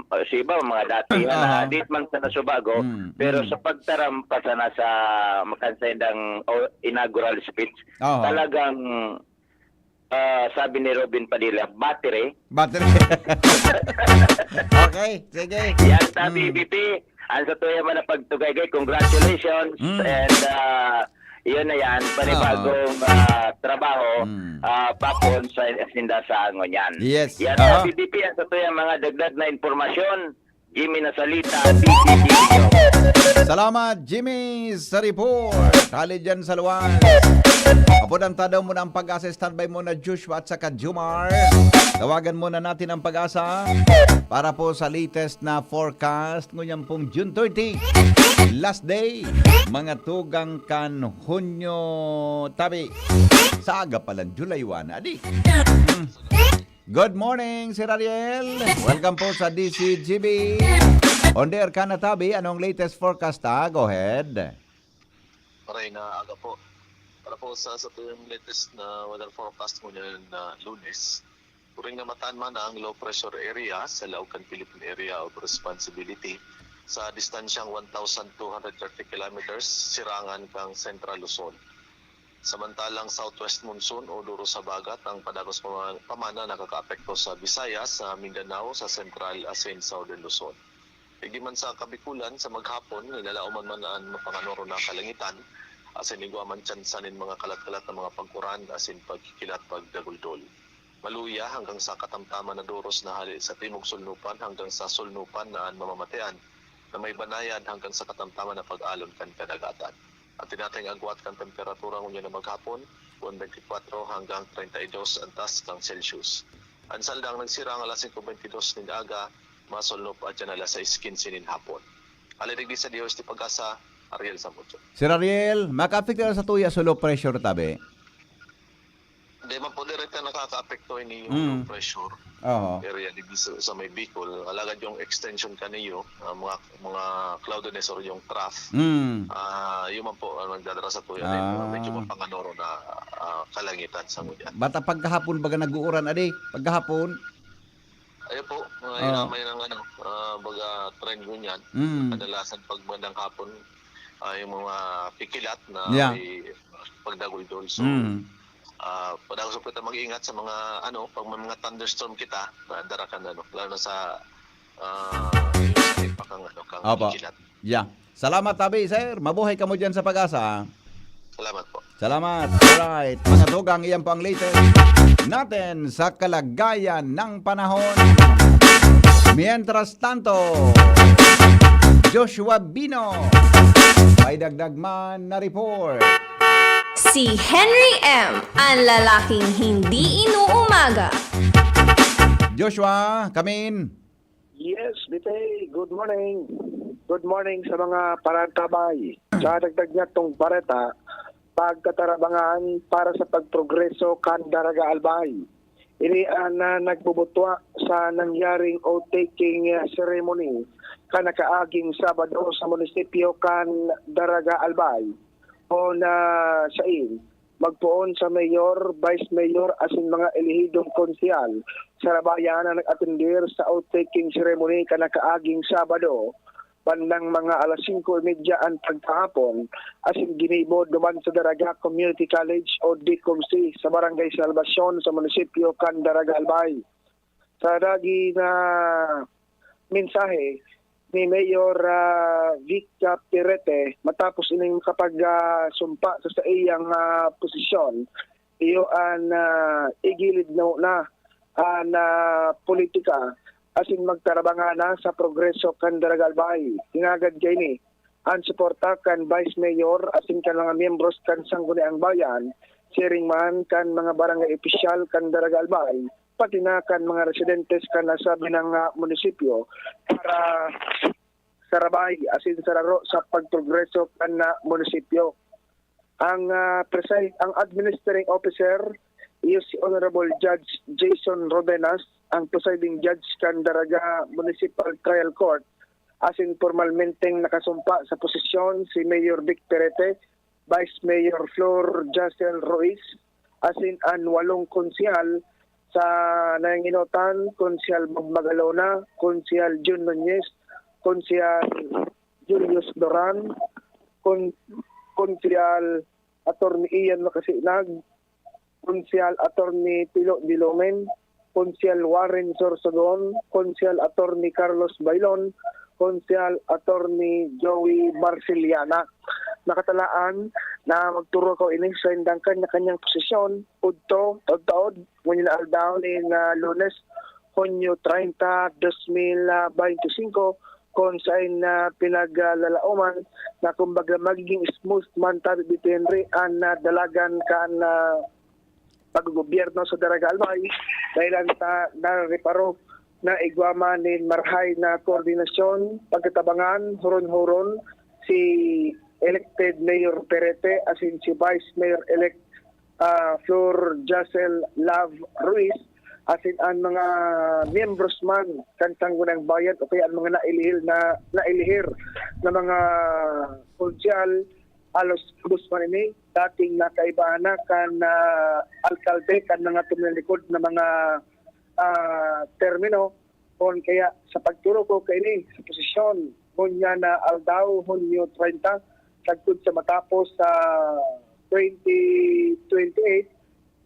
sa iba, mga dati na, Aha. di man sa nasubago, Mm, pero mm. sa pagtaram pa sana sa makansay nang, o, inaugural speech, Aha. talagang, ah, sabi ni Robin Padilla, "Battery." Battery. Okay, sige. Yan, sabi, Mm. B P, ang sa tuya man na pagtugaygay, congratulations, Mm. and, ah, yun na yan, panibagong, Oo. ah, trabaho, Mm. ah, papon sa sinda sa angon yan. Yes. Yan, Aha. sa B B P, ang sa tuya mga dagdag na impormasyon, Jimmy Nasalita, D C T V. Salamat, Jimmy, sa report. Hali dyan sa luwas. Apo ng tadaw mo na ang pag-asa, standby mo na Joshua at saka Jumar. Tawagan muna natin ang pag-asa para po sa latest na forecast. Ngunyan pong June thirty, last day, mga tugang kan Hunyo tabi. Sa aga pa lang, July one. Adi. Mm. Good morning, Sir Ariel. Welcome po sa D C G B. On the air ka na, tabi. Anong latest forecast, ha? Go ahead. Maray na aga po. Para po sa, sa tuyang latest na weather forecast ngunyan na Lunes, puring namatan man ang low pressure area sa laog kan Philippine Area of Responsibility. sa distansyang one thousand two hundred thirty kilometers sirangan kan Central Luzon. Samantalang southwest monsoon o duro sa bagat ang padagos pama-, pamana nakakaapekto sa Visayas, sa Mindanao, sa Central asin Southern Luzon. Digdi man sa Kabikulan, sa maghapon, nilalaoman man an mapanganoro na kalangitan, asin igwa man tsansa nin mga kalat-kalat na mga pag-uran asin pagkikilat pagdaguldol. Maluya hanggang sa katamtaman na doros na hale sa timog sulnupan hanggang sa sulnupan na an mamamatean na may banayad hanggang sa katamtaman na pag-alon kan kadagatan. An tinatayong agwat kan temperatura ngunyan na maghapon, kun twenty-four hanggang treinta y dos antas kan Celsius. An saldang nagsirang alas singko beintidos nin aga, masulnop adyan alas sais kinse nin hapon. Hale digdi sa D O S T Pag-asa, Ariel Samudio. Sir Ariel, makaapekto na sa tuya so low pressure tabi? Di man po direkta nakakaapekto ini yung Mm. low pressure Oo. area digdi sa, sa may Bicol. Alagad yung extension kaniyo, ah, mga, mga cloudiness or yung trough, Mm. ah, yun man po ang nagdadala sa tuya na yung mga medyo Ah. mapanganoro na, ah, kalangitan sa ngunyan. Bata pagkahapon baga nag-uuran, adi? Pagkahapon? Ayun po, mga Oo. yun ang may nang ano, ah, baga trend ngunyan. Mm. Kadalasan pag bandang hapon, ah, yung mga kikilat na Yeah. may pagdaguldol. So, Mm. ah, padagos po kita mag-iingat sa mga, ano, pag may mga thunderstorm kita, na dara kan, ano, lalo na sa, ah, yung sa impact ng, ano, kang Opo. kikilat. Yeah. Salamat tabi, sir. Mabuhay kamo dyan sa Pag-asa. Salamat po. Salamat. Alright. Mga tugang, iyan po ang latest natin sa kalagayan ng panahon. Mientras tanto, Joshua Bino, may dagdag man na report. Si Henry M, ang lalaking hindi inuumaga. Joshua, come in. Yes, Bitay. Good morning. Good morning sa mga parantabay. Sa dagdag niya tong bareta, pagkatarabangan para sa pagprogreso kan Daraga Albay. Ini an, ah, nagbubutwa sa nangyaring oath-taking, ah, ceremony kan nakaaging Sabado sa munisipyo kan Daraga Albay. O na sain, magpoon sa mayor, vice mayor asin mga elehidong konsehal sa Rabayan na nag-atender sa oath-taking ceremony kan nakaaging Sabado, bandang mga alas singko y media an pagkahapon, asin ginibo duman sa Daraga Community College o D C O M C sa Barangay Salvacion sa munisipyo kan Daraga Albay. Sa dagi na mensahe ni Mayor, ah, Vic, ah, Pirete, matapos ining makapag, ah, sumpa sa saiyang, ah, posisyon, iyo an, ah, igilid na na an, ah, politika asin magtarabangan na sa progreso kan Daraga Albay. Hinagad kaini an suporta kan Vice Mayor asin kan mga miyembros kan Sangguniang Bayan, siring man kan mga barangay opisyal kan Daraga Albay, pati na kan mga residentes kan nasabi na, ah, munisipyo para sarabay asin sararo sa pagprogreso kan, ah, munisipyo. Ang, ah, preside-, ang administering officer, iyo si Honorable Judge Jason Rodenas, ang presiding judge kan Daraga Municipal Trial Court, asin pormalmenteng nakasumpa sa posisyon si Mayor Vic Perete, Vice Mayor Flor Jacel Ruiz, asin an walong konsehal sa nanginginotan, Konsehal Bob Magalona, Konsehal Jun Nunez, Konsehal Julius Duran, Kon-, Konsehal Attorney Ian Macasinag, Konsehal Attorney Pilo Dilumen, Konsehal Warren Sorsogon, Konsehal Attorney Carlos Bailon, Konsehal Attorney Joey Marciliana. Nakatalaan na magturukaw ini sa indang kanya-kanyang posisyon, udto, taod-taod, ngunyan na aldaw nin, ah, Lunes, Hunyo treinta, dos mil beinti singko, kun saen na pinaglalaoman na kumbaga magiging smooth man tabi, Bito Henry, an, ah, dalagan kan, ah, paggogobyerno sa Daraga Albay, dahelan ta nareparo na igwa man nin marahay na koordinasyon, pagkatabangan, huron-huron si elected Mayor Perete asin si Vice Mayor-elect, ah, Flor Jacel Love Ruiz, asin an mga miyembros man kan Sangguniang Bayan o kaya an mga nailihil na, nailihir na mga konsehal, halos gabos man ini, dating nakaibahan na kan, ah, alkalde kan mga tuminalikod na mga, ah, termino. Kun kaya sa pagturok ko kaini sa posisyon, ngunyan na aldaw, Hunyo treinta, sagkod sa matapos sa twenty twenty-eight,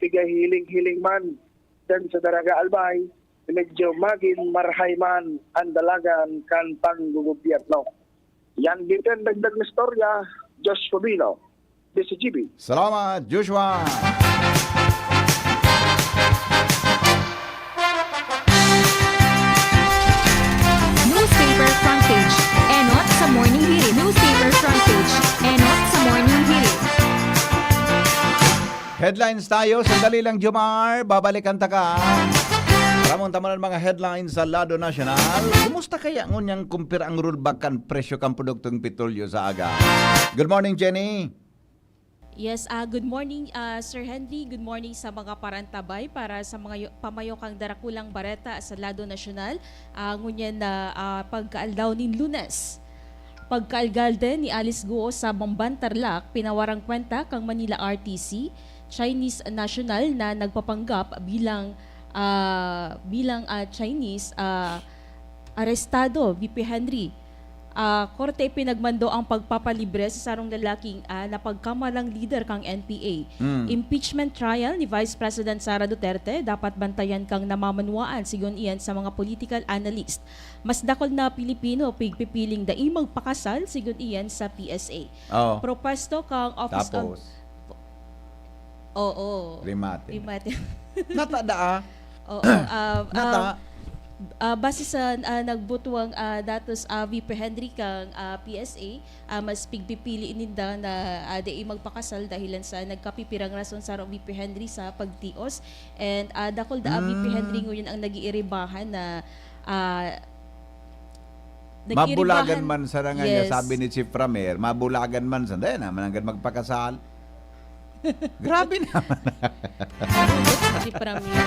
pigahiling-hiling man diyan sa Daraga Albay, medyo magin marahay man ang dalagan kan panggogobyerno. Yan din ang dagdag na istorya, Josh Rubino, D C G B. Salamat, Joshua! Newspaper front page. Enot sa Morning Hirit. Newspaper front page. Enot sa Morning Hirit. Headlines tayo. Sandali lang, Jomar. Babalikan ta ka. Ramon tamanan mga headlines sa lado nasyonal. Kumusta kaya ngunyan kumpira ang rollback kan presyo kan produktong petrolyo sa aga? Good morning, Jenny. Yes, ah, good morning, ah, Sir Henry. Good morning sa mga parantabay para sa mga yu- pamayokang darakulang bareta sa lado nasyonal. Ah, ngunyan na ah, pagkaaldaw nin Lunes. Pagkaalgalde ni Alice Guo sa Bamban, Tarlac, pinawarang kwenta kang Manila R T C, Chinese national na nagpapanggap bilang ah, bilang ah, Chinese ah, arestado, V P Henry. Ah, korte ipinagmando ang pagpapalibre sa sarong lalaking ah, napagkamalang lider kang N P A. Mm. Impeachment trial ni Vice President Sara Duterte dapat bantayan kang namamanwaan, sigon iyan sa mga political analyst. Mas dakul na Pilipino pigpipiling dai magpakasal, sigon iyan sa P S A. Oh. Propuesto kang Office on Tapos, Oo. limate. Limate. Natada ah. Oo. ah, Nata. ah, ah, base sa ah, nagbutuang ah, datos ah, V P Henry kang ah, P S A, ah, mas pigpipili ninda na ah, dai magpakasal dahilan sa nagkapipirang rason sa V P Henry sa pagtios. And ah, dakul da ah, V P Mm. Henry ngayon ang nag-iiribahan na ah, Mabulagan nag-iiribahan. man sana niya, Yes. sabi ni Chief Ramir, mabulagan man sana. Dahil naman hanggang magpakasal. Grabe naman. Chief Ramir.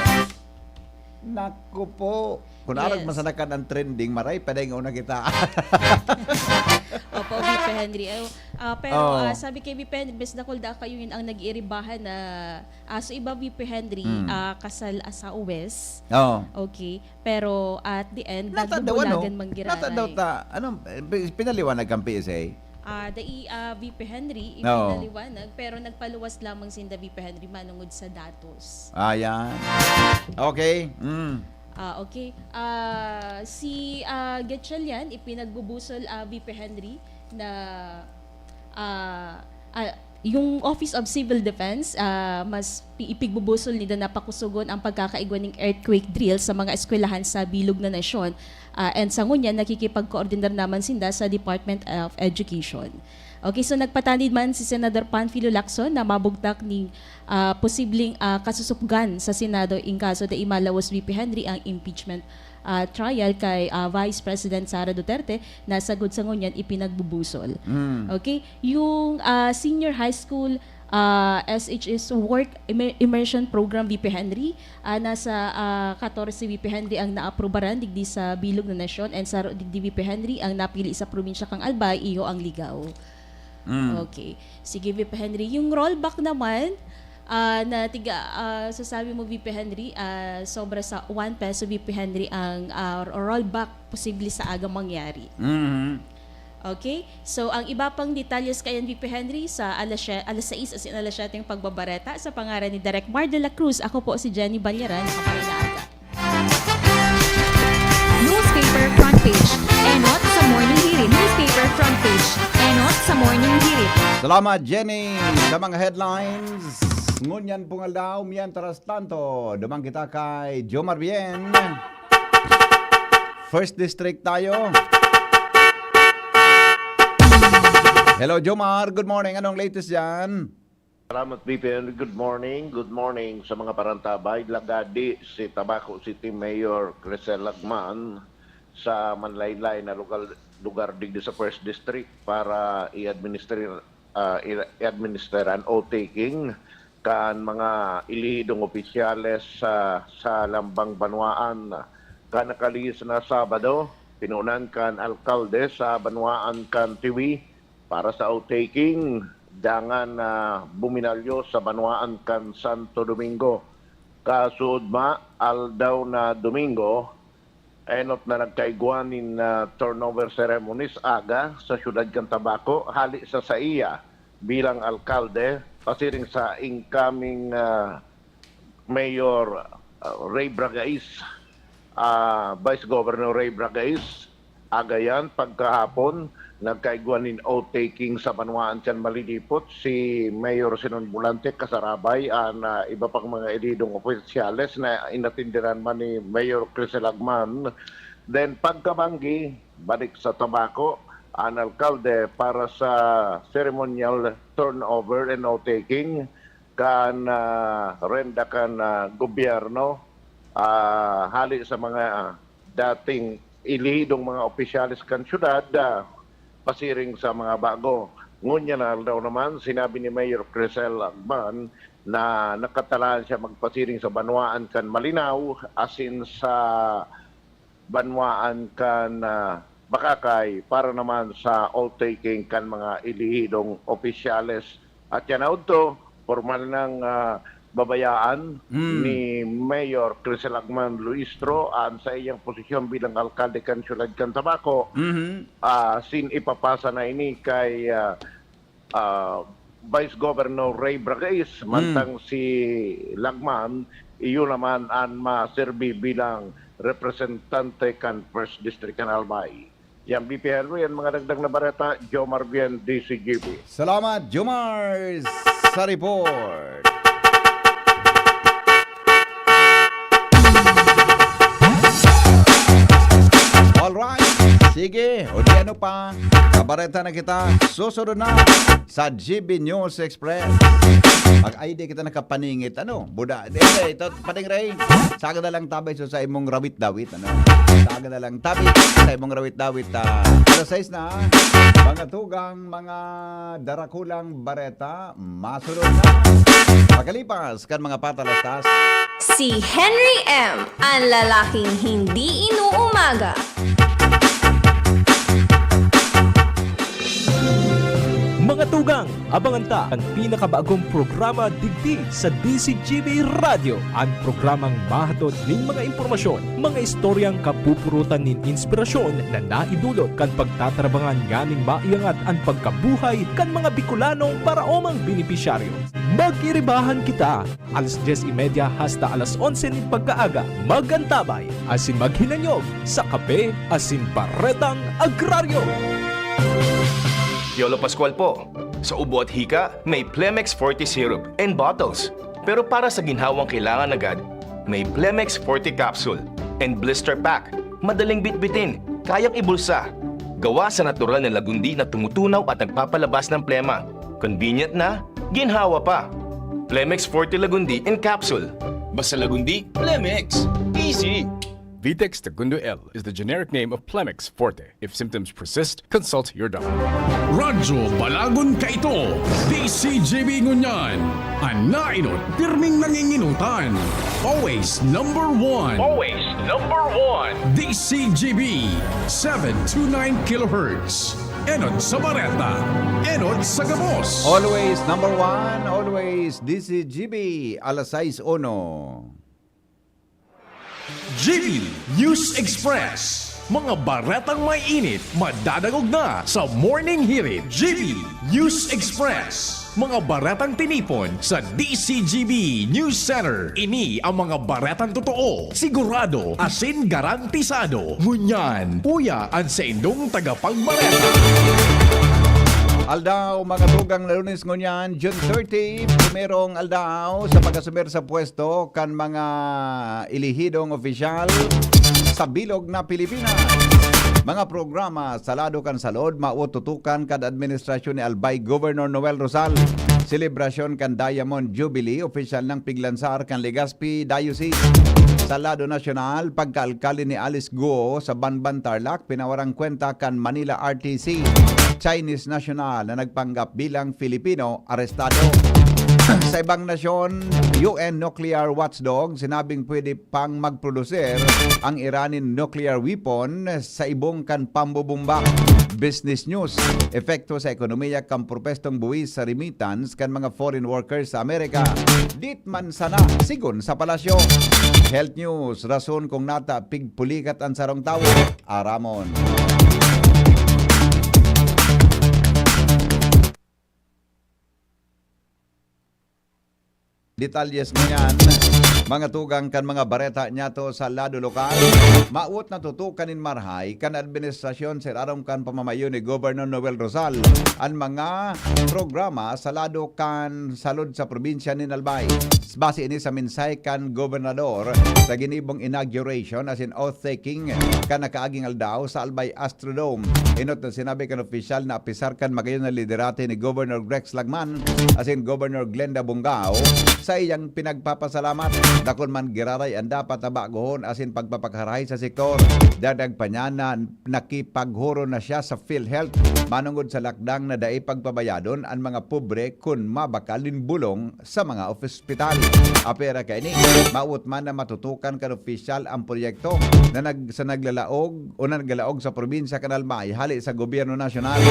Naku po. Kung arag Yes. masanakan ang trending, maray, pwede nga una kita. Opo, V P Henry. Ay, ah, pero Oo. ah, sabi kay V P Henry, mas dakul da kayo yun ang nag-iiribahan na ah, so iba V P Henry, Mm. ah, kasal ah, sa West. Oo. Okay. Pero at the end, Nata daw, ano? nagbubulagan man giranay. Nata daw ta, ano, eh, pinaliwanag kang P S A? Ah, dai ah, V P Henry, Oo. ipinaliwanag, pero nagpaluwas lamang sinda V P Henry manungod sa datos. Ayan. Okay. Mm. Ah, okay. Ah, si ah, Gatchalian, ipinagbubusol ah, V P Henry na ah, ah, yung Office of Civil Defense, ah, mas pi- ipigbubusol nila na pakusugon ang pagkakaigwa ning earthquake drill sa mga eskwelahan sa bilog na nasyon. Ah, and sa ngunyan, nakikipagkoordinar naman sinda sa Department of Education. Okay, so nagpatanid man si Senador Panfilo Lacson na mabugtak ning ah, posibleng ah, kasusupgan sa Senado in kaso dai malawas V P Henry ang impeachment ah, trial kay ah, Vice President Sara Duterte na sagod sa ngunyan ipinagbubusol. Mm. Okay, yung ah, senior high school ah, S H S work immer- immersion program V P Henry, ah, nasa ah, katorse V P Henry ang naaprubaran digdi sa bilog na nasyon and saro digdi V P Henry ang napili sa probinsya kang Albay, iyo ang Ligao. Mm. Okay. Sige, V P Henry. Yung rollback naman, ah, na tiga, ah, sasabi mo, V P Henry, ah, sobra sa one peso, V P Henry, ang ah, rollback posible sa aga mangyari. Mhm. Okay? So, ang iba pang detalyes kayan, V P Henry, sa alas, sie- alas sais, as in alas siyete yung pagbabareta. Sa pangaran ni Direk Mar de la Cruz, ako po si Jenny Balyaran. Makamay na aga. Newspaper front page. Enot sa Morning Hirit. Newspaper front page. Enot sa Morning Hirit. Salamat, Jenny, sa mga headlines. Ngunyan pong aldaw, mientras tanto, duman kita kay Jomar Bien. First District tayo. Hello, Jomar. Good morning. Anong latest dyan? Salamat, V P N. Good morning. Good morning sa mga parantabay. Lagadi si Tabaco City Mayor Grisel Lagman sa Manlaylay na lugar, lugar digdi sa First District para i-administer, ah, i- i-administer an oath-taking kan mga elihidong opisyales sa, sa lambang banwaan. Kan nakalihis na Sabado, pinunan kan alkalde sa banwaan kan Tiwi para sa oath-taking, dangan na buminalyo sa banwaan kan Santo Domingo. Kasuodma, aldaw na Domingo, Enot na nagkaigwa nin, ah, turnover ceremonies aga sa siyudad kan Tabaco, hali sa saiya bilang alkalde, pasiring sa incoming, ah, Mayor, ah, Ray Bragais, ah, Vice Governor Ray Bragais. Agayan, pagkahapon, nagkaigwa nin oath-taking sa banwaan kan Malilipot si Mayor Sinon Volante, kasarabay an, ah, iba pang mga elidong opisyales na inatenderan man ni Mayor Crisel Agman. Then, pagkabanggi, balik sa Tabaco an alkalde para sa ceremonial turnover and oath-taking kan, ah, renda kan, ah, gobyerno, ah, hali sa mga dating elidong mga opisyales kan syudad, ah, pasiring sa mga bago. Ngunyan na aldaw naman, sinabi ni Mayor Crisel Agman na nakatalaan siya magpasiring sa banwaan kan Malinao, asin sa banwaan kan, ah, Bacacay para naman sa oath-taking kan mga elihidong opisyales. At yan na udto, pormal nang, ah, babayaan Mm. ni Mayor Crisel Agman Luistro an saiyang posisyon bilang alkalde kan siyudad kan Tabaco, Mhm. ah, sin ipapasa na ini kay, ah, ah, Vice Governor Ray Bragais, Mm. mantang si Lagman, iyo naman an maserbi bilang representante kan First District kan Albay. Yan, B P Henry, an mga dagdag na bareta, Jomar Bien, D C G B. Salamat, Jomar, sa report. Alright, sige, o di ano pa, kabareta na kita, susunod na sa G B News Express. Mag-I D kita nakapaningit, ano, buda. Di, di, ito, Pading Ray, saga na lang tabi sa, sa imong rawit-dawit, ano. Saga na lang tabi sa imong rawit-dawit, ah, alas sais na, mga tugang, mga darakulang bareta, masunod na. Pagkalipas kan mga patalastas. Si Henry M, ang lalaking hindi inuumaga. Mga tugang, abangan ta an pinakabagong programa digdi sa D C G B Radyo, an programang mahatod nin mga impormasyon, mga istoryang kapupurutan nin inspirasyon na naidulot kan pagtatarabangan nganing maiangat an pagkabuhay kan mga Bicolanong paraomang benepisyaryo. Mag-iribahan kita, alas dyes y media hasta alas onse nin pagkaaga. Mag-antabay asin maghinanyog sa Kape asin Baretang Agraryo. Piolo Pascual po. Sa ubo at hika, may Plemex Forte Syrup and bottles. Pero para sa ginhawang kailangan agad, may Plemex Forte Capsule and Blister Pack. Madaling bitbitin, kayang ibulsa. Gawa sa natural na lagundi na tumutunaw at nagpapalabas ng plema. Convenient na, ginhawa pa. Plemex Forte Lagundi in Capsule. Basta Lagundi, Plemex. Easy! Vitex Segundo L is the generic name of Plemex Forte. If symptoms persist, consult your doctor. Radyo Balagon kaito, D C G B ngunyan. An nainot, pirming nanginginutan. Always number one. Always number one. D C G B, seven two nine kilohertz. Enot sa bareta, enot sa gabos. Always number one, always D C G B, alas sais uno. G B News Express. Mga baretang may init, madadangog na sa Morning Hirit. G B News Express. Mga baretang tinipon sa D C G B News Center. Ini ang mga baretang totoo, sigurado, asin garantisado. Ngunyan, uya an saindong tagapagbareta. Aldaw, mga tugang, na Lunes ngunyan, June thirty, primerong aldaw sa pag-asumir sa pwesto kan mga elihidong opisyal sa bilog na Pilipinas. Mga programa sa lado kan salud, mao tutukan kan administrasyon ni Albay Governor Noel Rosal. Selebrasyon kan Diamond Jubilee, opisyal nang piglansar kan Legazpi Diocese. Sa lado nasyonal, pagkaalkalde ni Alice Guo sa Banban Tarlac, pinawarang kwenta kan Manila R T C. Chinese national na nagpanggap bilang Filipino, arestado. Sa ibang nasyon, U N nuclear watchdog sinabing pwede pang magproduser ang Iran nin nuclear weapon sa ibong kan pambobomba. Business News, epekto sa ekonomiya kan propestong buwis sa remittance kan mga foreign workers sa Amerika. Dit man sana, sigon sa palasyo. Health News, rason kung nata pigpulikat an sarong tawo. Aramon. Detalles ngunyan, mga tugang kan mga bareta niyato sa lado lokal. Mawot na tutukan nin marahay kan administrasyon sa irarom kan pamamayo ni Governor Noel Rosal an mga programa sa lado kan salud sa probinsya nin Albay. Base ini sa mensahe kan gobernador sa ginibong inauguration asin oath-taking kan nakaaging aldaw sa Albay Astrodome. Enot na sinabi kan opisyal na apisar kan magayon na liderato ni Governor Rex Lagman asin Governor Glenda Bongao, saiyang pinagpapasalamat. Dakul man giraray an dapat na bagohon asin pagpapakarahay sa sektor. Dagdag pa niya na nakipaghuron na siya sa PhilHealth manongod sa lakdang na dai pagpabayadon an mga pobre kun mabakal nin bulong sa mga ospital. Apwera kaini, mawot man na matutukan kan opisyal ang proyekto na nag-, sa naglalaog o na naglalaog sa probinsya kan Albay hale sa gobyerno nasyonal.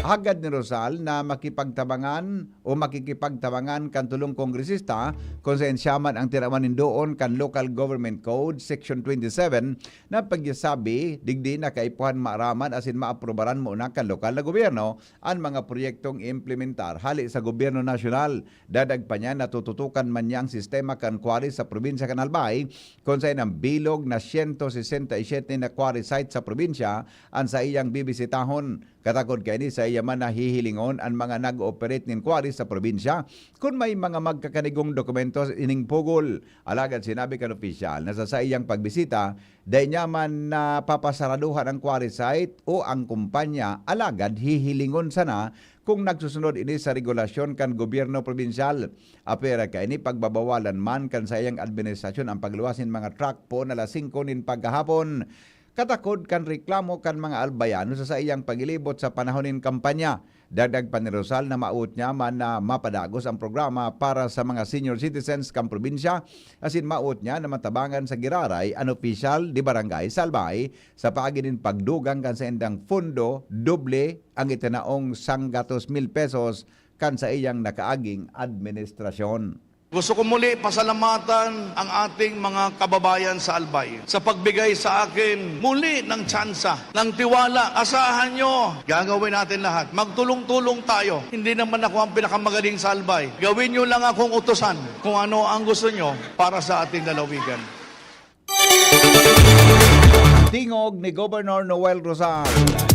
Hagad ni Rosal na makipagtabangan o makikipagtabangan kan tulong kongresista kung saen siya man ang tirawan nin doon kan Local Government Code Section twenty-seven na pagsasabi digdi na kaipuhan maaraman asin maaprubaran muna kan lokal na gobyerno an mga proyektong implementar hale sa gobyerno nasyonal. Dagdag pa niya na tututukan man niya ang sistema kan quarry sa probinsya kan Albay, kun saen ang bilog na siyento sesenta y siyete na quarry site sa probinsya an saiyang bibisitahon. Katakod kaini, saiya man na hihilingon an mga nag-ooperate nin quarry sa probinsya kun may mga magkakanigong dokumento ining pugol. Alagad sinabi kan opisyal na sa saiyang pagbisita, dai niya man napapasaraduhan ang quarry site o ang kumpanya, alagad hihilingon sana kung nagsusunod ini sa regulasyon kan gobyerno probinsyal. Apwera kaini, pagbabawalan man kan saiyang administrasyon ang pagluwas nin mga truck poon alas singko nin paghahapon. Katakod kan reklamo kan mga Albayano sa saiyang pagilibot sa panahon nin kampanya. Dagdag pa ni Rosal na mawot niya man na mapadagos ang programa para sa mga senior citizens kan probinsya, asin mawot niya na matabangan sa giraray an opisyal de barangay sa Albay sa paagi nin pagdugang kan saindang pondo doble ang itinaong sanggatos mil pesos kan saiyang nakaaging administrasyon. Gusto ko muli pasalamatan ang ating mga kababayan sa Albay sa pagbigay sa akin muli ng tsansa, ng tiwala. Asahan nyo, gagawin natin lahat. Magtulong-tulong tayo. Hindi naman ako ang pinakamagaling sa Albay. Gawin nyo lang akong utusan kung ano ang gusto nyo para sa ating lalawigan. Tingog ni Governor Noel Rosal.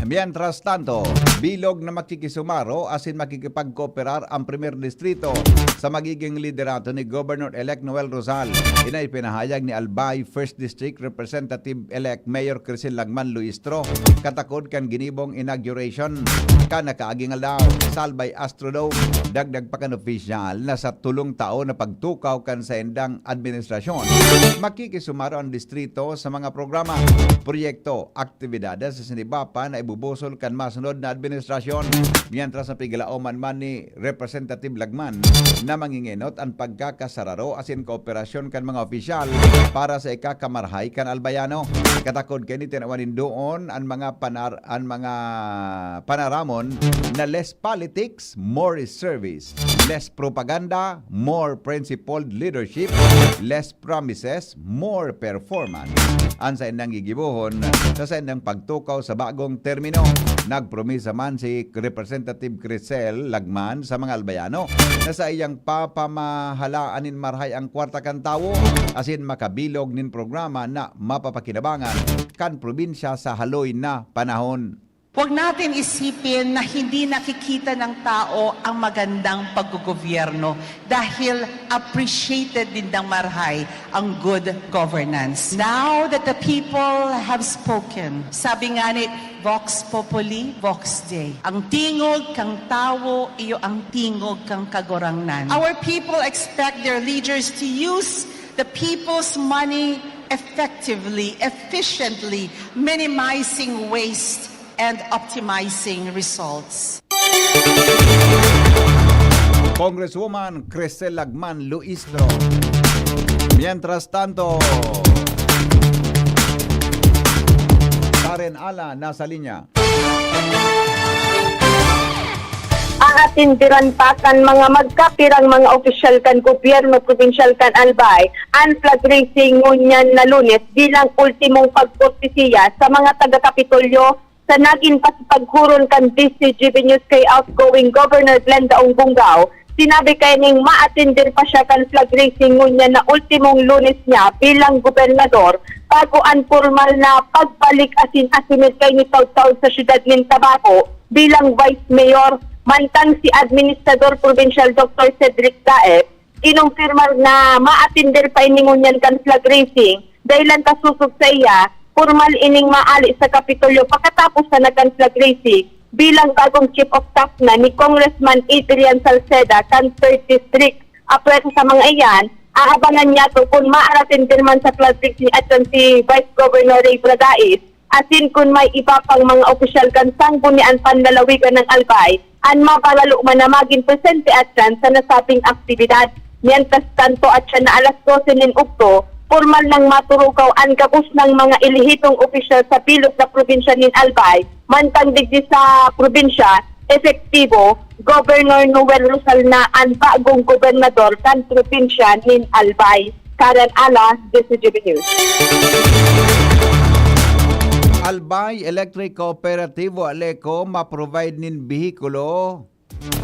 Mientras tanto, bilog na makikisumaro asin makikipagkooperar ang Primer Distrito sa magiging liderato ni Governor-elect Noel Rosal. Ini ipinahayag ni Albay First District Representative-elect Mayor Crisel Lagman Luistro katakod kan ginibong inauguration kan nakaaging aldaw sa Albay Astrodome. Dagdag pa kan opisyal na sa tolong taon na pagtukaw kan saindang administrasyon, makikisumaro ang distrito sa mga programa, proyekto, aktibidades asin iba pa na ibubusol kan masunod na administrasyon. Mientras na piglaoman man ni Representative Lagman na mangingenot an pagkakasararo asin kooperasyon kan mga opisyal para sa ikakamarahay kan Albayano. Katakod kaini, tinawan nin doon an mga panar-, an mga panaramon na less politics, more service. Less propaganda, more principled leadership. Less promises, more performance. An saindang gigibohon sa saindang pagtukaw sa bagong termino. Nagpromisa man si Representative Crisel Lagman sa mga Albayano na saiyang papamahalaan nin marahay ang kwarta kan tawo asin makabilog nin programa na mapapakinabangan kan probinsya sa haloy na panahon. Huwag natin isipin na hindi nakikita ng tao ang magandang paggogobyerno dahil appreciated din ng marahay ang good governance. Now that the people have spoken, sabi nga ni Vox Populi, Vox Dei, ang tingog kang tawo, iyo ang tingog kang kagurangnan. Our people expect their leaders to use the people's money effectively, efficiently, minimizing waste and optimizing results. Congresswoman Crisel Lagman Luistro. Mientras tanto, Karen Ala nasa linya. Aatindiran pa kan mga magkapirang mga opisyal kan gobyerno probinsyal kan Albay an flag raising ngunyan na Lunes bilang ultimong pagkortesiya sa mga taga-Kapitolyo sa nagin pakikipaghuron kan D C G B News kay outgoing Governor Glenda Onggonggao. Sinabi kaining maatindir pa siya kan flag raising ngunyan na ultimong Lunes niya bilang gobernador bago an pormal na pagbalik asin asumir kaini taud-taud sa siyudad nin Tabaco bilang Vice Mayor, mantang si Administrador Probinsyal Doktor Cedric Daep kinumpirmar na maatinder pa ini ngunyan kan flag raising, dahilan ta sosog saiya, pormal ining maali sa Kapitolyo pakatapos na kan flag raising bilang bagong Chief of Staff na ni Congressman Adrian Salceda kan Third District. Apwera sa mga iyan, aabangan niyato kun maaratindir man sa flag raising atyan si Vice Governor Ray Bradais, asin kun may iba pang mga opisyal kan Sangguniang Panlalawigan ng Albay an maparalo man na magin presente atyan sa nasabing aktibidad. Mientras tanto, atyan na alas dose nin udto, pormal nang maturugaw an gabos nang mga elehidong opisyal sa bilog na probinsya nin Albay, mantang digdi sa probinsya, epektibo, Governor Noel Rosal na an bagong gobernador kan probinsya nin Albay. Karen Ala, D C G B News. Albay Electric Cooperativo Aleco ma-provide nin behikulo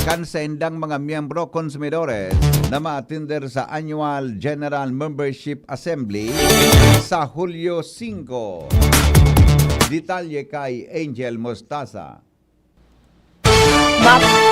kan saindang mga miyembro konsumidores na maatinder sa Annual General Membership Assembly sa Hulyo singko. Detalye kay Angel Mostaza. Map-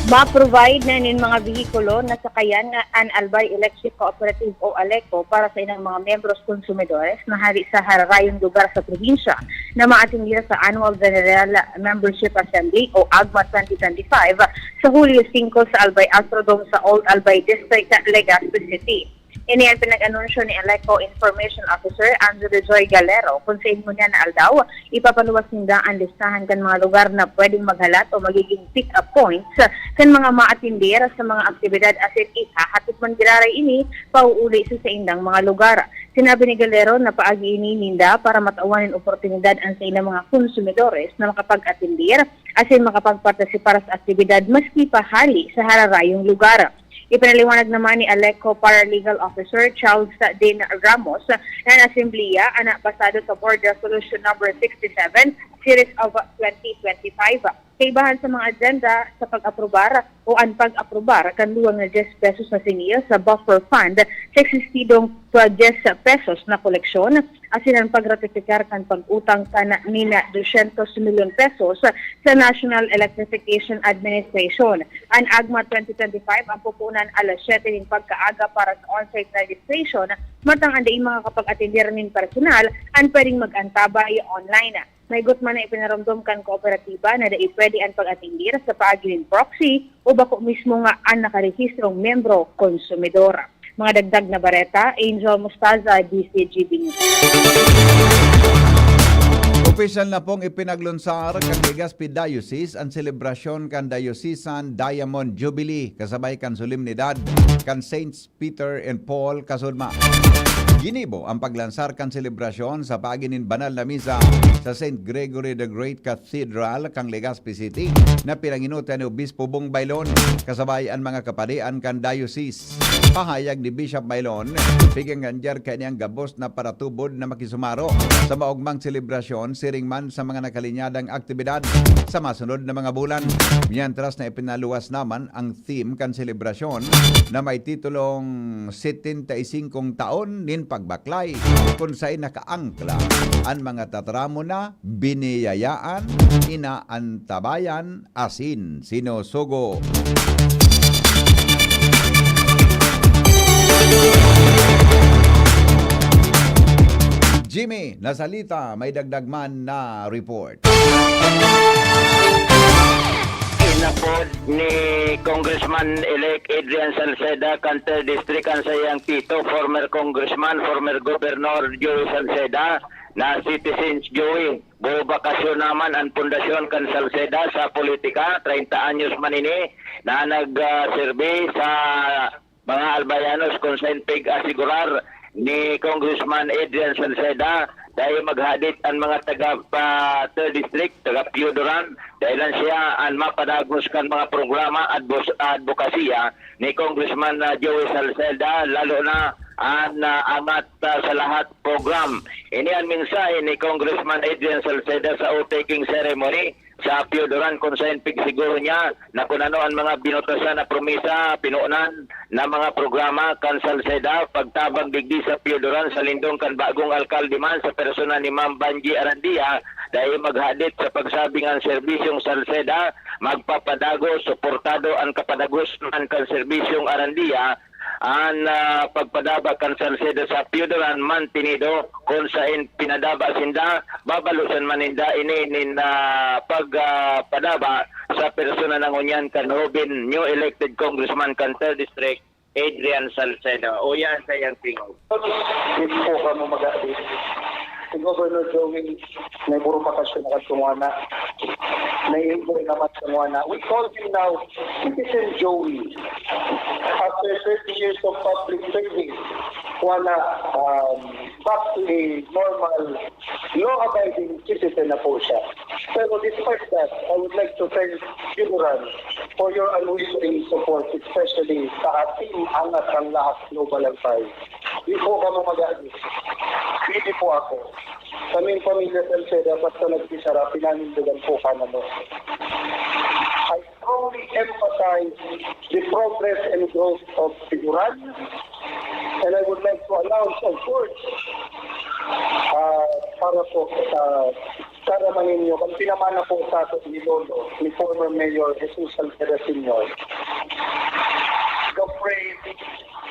Ma-provide na nin mga behikulo na sakayan na an Albay Electric Cooperative o Aleco para sa inang mga miyembros konsumidores na hari sa hararayong lugar sa probinsya na maatindir sa Annual General Membership Assembly o AGMA twenty twenty-five sa Hulyo singko sa Albay Astrodome sa Old Albay District, Legazpi City. Ini an pinag-anunsyo ni Aleco Information Officer Angelo Joy Galero kun sa ingon niya na aldaw, ipapaluwas ninda an listahan kan mga lugar na pwedeng maghalat o magiging pick-up points kan mga maatindir sa mga aktibidad asin ihahatid man giraray ini pauuli sa saindang mga lugar. Sinabi ni Galero na paagi ini ninda para matawan nin oportunidad an saindang mga konsumidores na makapag-atindir asin makapagpartisipar sa aktibidad maski pa hali sa hararayong lugar. Ipinaliwanag naman ni Aleco Paralegal Officer Charles Dean Ramos na an Asembleya ana basado sa Board Resolution Number sixty-seven, Series of twenty twenty-five. Kaibahan sa mga agenda sa pag-aprobar o an pag-aprobar kan luwang na diyes pesos na singil sa buffer fund sa eksistidong diyes pesos na koleksyon asin an pagratifikar kan pag-utang kan nina dosyentos milyon pesos sa National Electrification Administration. An AGMA twenty twenty-five ang pupunan alas siyete nin pagkaaga para sa on-site registration, mantang an daing makakapag-atender nin personal an pwedeng mag-antabay online. May gutman na ipinaromdom kan kooperatiba na dai pwede an pag-atender sa paagi nin proxy o bako mismo nga an nakarehistrong miyembro konsumidor. Mga dagdag na bareta, Angel Mostaza, D C G B News. Opisyal na pong ipinaglunsar kan Legazpi Diocese an selebrasyon kan Diocesan Diamond Jubilee kasabay kan solemnidad kan Saints Peter and Paul Kasudma. Ginibo ang paglansar kan selebrasyon sa paagi nin banal na misa sa Saint Gregory the Great Cathedral kan Legazpi City na pinanginotan ni Obispo Bong Bailon kasabay an mga kapadian kan diocese. Pahayag ni Bishop Bailon, piganggandyar kaini an gabos na paratubod na makisumaro sa maogmang selebrasyon siring man sa mga nakalinyadang aktibidad sa masunod na mga bulan. Mientras na ipinaluwas naman ang theme kan selebrasyon na may titulong setenta y singkong taon nin pagbaklay, kun saen nakaangkla an mga tataramon na biniyayaan, inaantabayan, asin sinusugo. Jimmy Nasalita may dagdag man na report. Inapod ni Congressman-elect Adrian Salceda kan Third District an saiyang tito, former congressman, former Governor Joey Salceda, na Citizens Joey. Bobakasyon naman an pundasyon kan Salceda sa politika. Treinta anyos man ini na nag, ah, serbi sa mga Albayanos, kun saen pig-asigurar ni Congressman Adrian Salceda, dai maghadit an mga taga pa Third District, taga Pioduran, dahelan siya an mapadagos kan mga programa at bos-, adbokasiya ni Congressman, ah, Joey Salceda, lalo na an, ah, Angat, ah, sa Lahat program. Ini an mensahe ni Congressman Adrian Salceda sa oath-taking ceremony sa Pioduran, kun saen pigsiguro niya na kun ano an mga binutasan na promesa, pinonan na mga programa kan Salceda, pagtabang digdi sa Pioduran sa lindong kan bagong alkalde man sa persona ni Ma'am Banji Arandia, dai maghadit sa pagsabing an serbisyong Salceda magpapadagos, suportado an kapadagosan kan serbisyong Arandia, an, ah, pagpadaba kan Salceda sa Pioduran mantenido, kun saen pinadaba sinda, babalosan man ninda ini nin, ah, pag, ah, padaba sa persona na ngunyan kan hoben, new elected congressman kan Third District, Adrian Salceda. Uya an saiyang tingog. Di po kamo mag-aadi. Si Governor Joey, may puro bakasyon na katuwana. May enjoy naman katuwana. We call him now Citizen Joey. After thirty years of public service, wala, um, back to a normal, law-abiding citizen na po siya. Pero despite that, I would like to thank Pioduran for your unwavering support, especially sa Team Angat ang Lahat Global Alpay. Di po kamo mag-aadi. Pwede po ako. Kaming pamilya Salceda, basta nagsisara, pinanindigan po ka naman. I strongly emphasize the progress and growth of Pioduran. And I would like to announce, of course, ah, para po sa Sara Manginyo, ang pinamana po sa atin ni Lolo, ni former Mayor Jesus Salceda Senior, the phrase,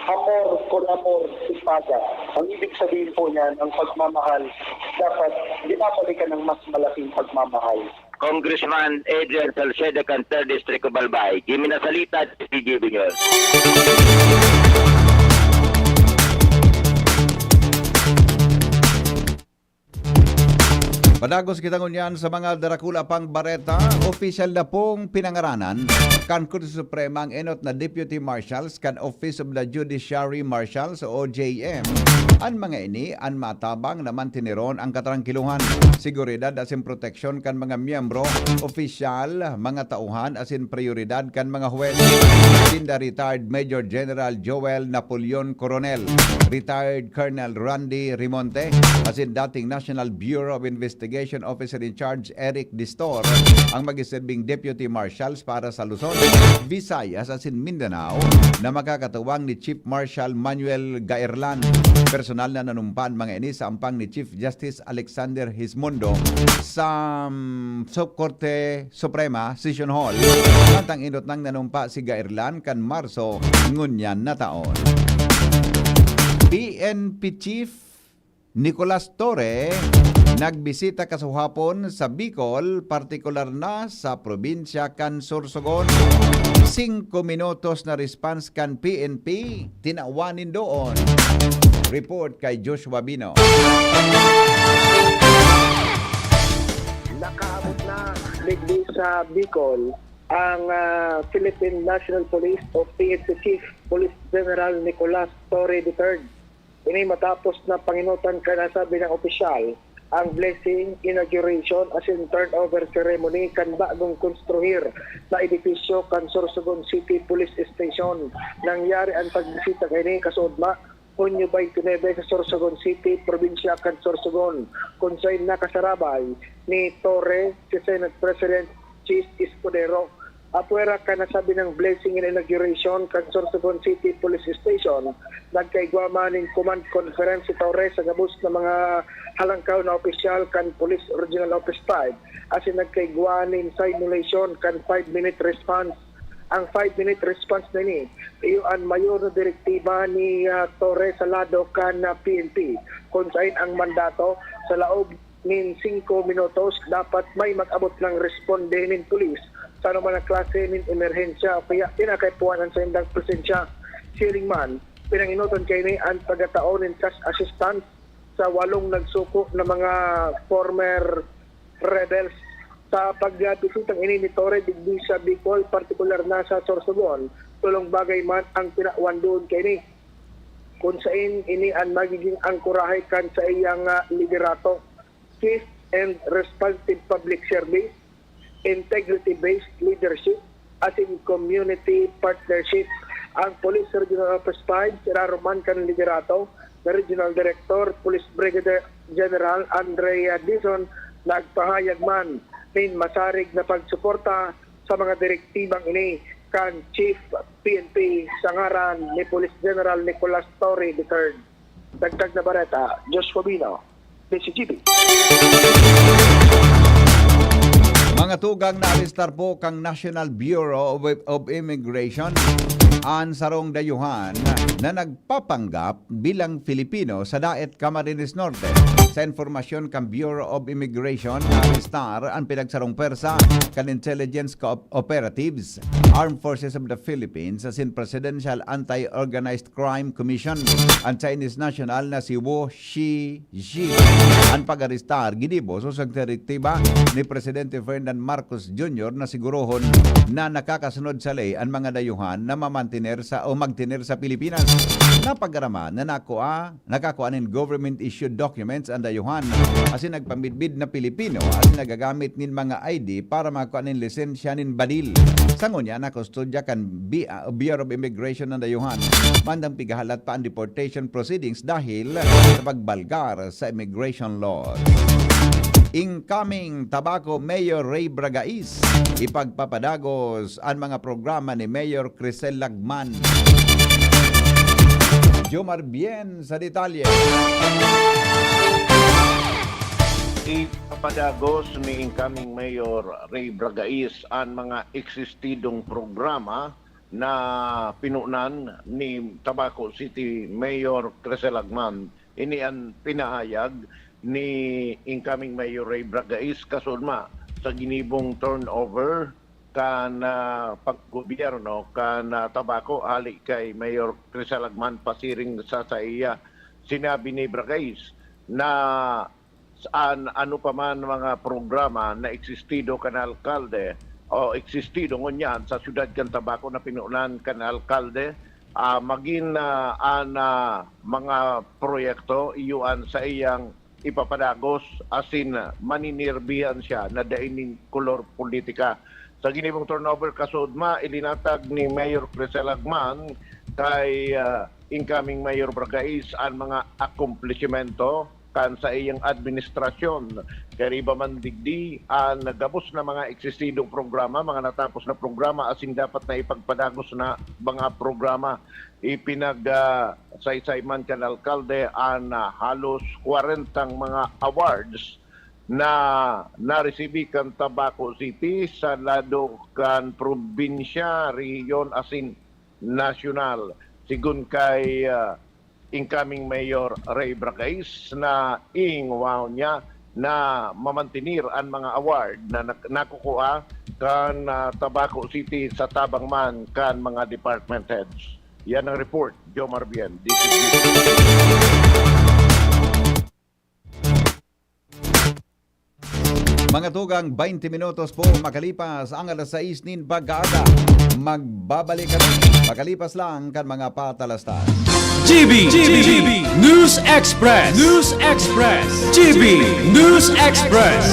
"Amor con amor se paga." Ang ibig sabihin po niyan, ang pagmamahal, dapat binabalikan ng mas malaking pagmamahal. Congressman Adrian Salceda kan Third District of Albay. Jimmy Nasalita, T V G B News. Padagos kita ngunyan sa mga darakula pang bareta. Opisyal na pong pinangaranan kan Korte Suprema ang enot na Deputy Marshals kan Office of the Judiciary Marshals o O J M. An mga ini an matabang na mantiniron ang katrangkilohan, seguridad asin proteksyon kan mga miyembro, opisyal, mga tauhan asin prioridad kan mga huwes. Sinda retired Major General Joel Napoleon Coronel, retired Colonel Randy Rimonte, asin dating National Bureau of Investigation Officer in Charge Eric Distor ang magsiserbing Deputy Marshals para sa Luzon, Visayas asin Mindanao na makakatuwang ni Chief Marshal Manuel Gaerlan. Personal na nanumpa an mga ini sa ampang ni Chief Justice Alexander Hismundo sa, mm, Sub-, Korte Suprema Session Hall, mantang enot nang nanumpa si Gaerlan kan Marso ngunyan na taon. P N P Chief Nicolas Torre nagbisita kasuhapon sa Bicol, partikular na sa probinsya kan Sorsogon. Singko minutos na response kan P N P, tinawan nin doon. Report kay Joshua Bino. Nakaabot na digdi sa Bicol ang, ah, Philippine National Police o P N P Chief Police General Nicolas Torre the third. Ini matapos na pangenotan kan nasabing opisyal ang blessing, inauguration asin turnover ceremony kan bagong konstruhir na edipisyo kan Sorsogon City Police Station. Nangyari ang pagbisita kaini kasuodma, Hunyo twenty-nine, sa Sorsogon City, probinsya kan Sorsogon, kun saen nakasarabay ni Torre si Senate President Chiz Escudero. Apwera kan nasabing blessing and inauguration kan Sorsogon City Police Station, nagkaigwa man nin command conference si Torre sa gabos na mga halangkaw na opisyal kan Police Regional Office five, asin nagkaigwa nin simulation kan five-minute response. Ang five-minute response na ini, iyo an mayor na direktiba ni, ah, Torre sa lado kan, ah, P N P, kun saen ang mandato sa laog nin singko minutos, dapat may mag-abot nang responde nin pulis sa anoman na klase nin emerhensya o kaya pinakaipuhan an saindang presensya. Siring man, pinangenotan kaini an pagkatao nin cash assistance sa walong nagsuko na mga former rebels. Sa pagbisitang ini ni Torre digdi sa Bicol, partikular na sa Sorsogon, tolong bagay man ang tinawan duon kaini, kun saen ini an magigin angkorahe kan saiyang, ah, liderato, swift and responsive public service, integrity-based leadership, asin community partnership. Ang Police Regional Office five, sa ilarom man kan liderato na Regional Director, Police Brigadier General Andrea Dizon, nagpahayag man nin masarig na pagsuporta sa mga direktibang ini kan Chief P N P sa ngaran ni Police General Nicolas Torre the third. Dagdag na bareta, Joshua Bino, D C G B. Mga tugang, naarestar po kan National Bureau of, of Immigration an sarong dayuhan na nagpapanggap bilang Filipino sa Daet, Camarines Norte. Sa impormasyon kan Bureau of Immigration, naarestar an pinagsarong pwersa kan intelligence co- operatives, Armed Forces of the Philippines asin Presidential Anti-Organized Crime Commission, an Chinese national na si Wu Shiji. An pag-arestar ginibo sa direktiba ni Presidente Ferdinand Marcos Junior na sigurohon na nakakasunod sa ley an mga dayuhan na mamantiner sa o magtiner sa Pilipinas. Napagarama na nakua, nakakua nin government-issued documents an dayuhan asin nagpamidbid na Pilipino asin nagagamit nin mga I D para makua nin lisensya nin badil. Sa ngunyan, nakustodya kan B- Bureau of Immigration an dayuhan, mandang pigahalat pa an deportation proceedings dahil sa pagbalgar sa immigration laws. Incoming Tabaco Mayor Ray Bragais, ipagpapadagos an mga programa ni Mayor Crisel Lagman. Jomar Bien sa detalye. Ipapadagos ni incoming Mayor Ray Bragais an mga eksistidong programa na pinunan ni Tabaco City Mayor Crisel Lagman. Ini an pinahayag ni incoming Mayor Ray Bragais kasunod sa ginibong turnover kan ah, paggobyerno kan ah, Tabaco hali kay Mayor Crisel Lagman pasiring sa saiya. Sinabi ni Bragais na an ano pa man mga programa na eksistido kan alkalde o eksistido ngunyan sa siyudad kan Tabaco na pinunan kan alkalde, ah, magin ah, an ah, mga proyekto iyo an saiyang ipapadagos asin maninirbihan siya na dai nin kolor politika. Sa ginibong turnover kasudma, ilinatag ni Mayor Crisel Agman kay ah, incoming Mayor Bragais an mga akomplishimento kan sa iyang administrasyon. Kaya iba man digdi, ang gabos na mga eksistidong programa, mga natapos na programa, asin dapat na ipagpadagos na mga programa. Ipinag ah, saysay man kan alkalde an ah, halos kwarentang mga awards na naresibi kan Tabaco City sa lado kan probinsya, rehiyon asin nasyonal. Sigon kay ah, incoming Mayor Ray Bragais na iingwaw niya na mamantinir an mga award na nak- nakukua kan ah, Tabaco City sa tabang man kan mga department heads. Yan ang report, Jomar Bien, D C G. Mga tugang, twenty minutos po makalipas ang alas sais nin pag-aaga. Magbabalik kami makalipas lang kan mga patalastas. G B, G B, News Express, News Express, G B News Express.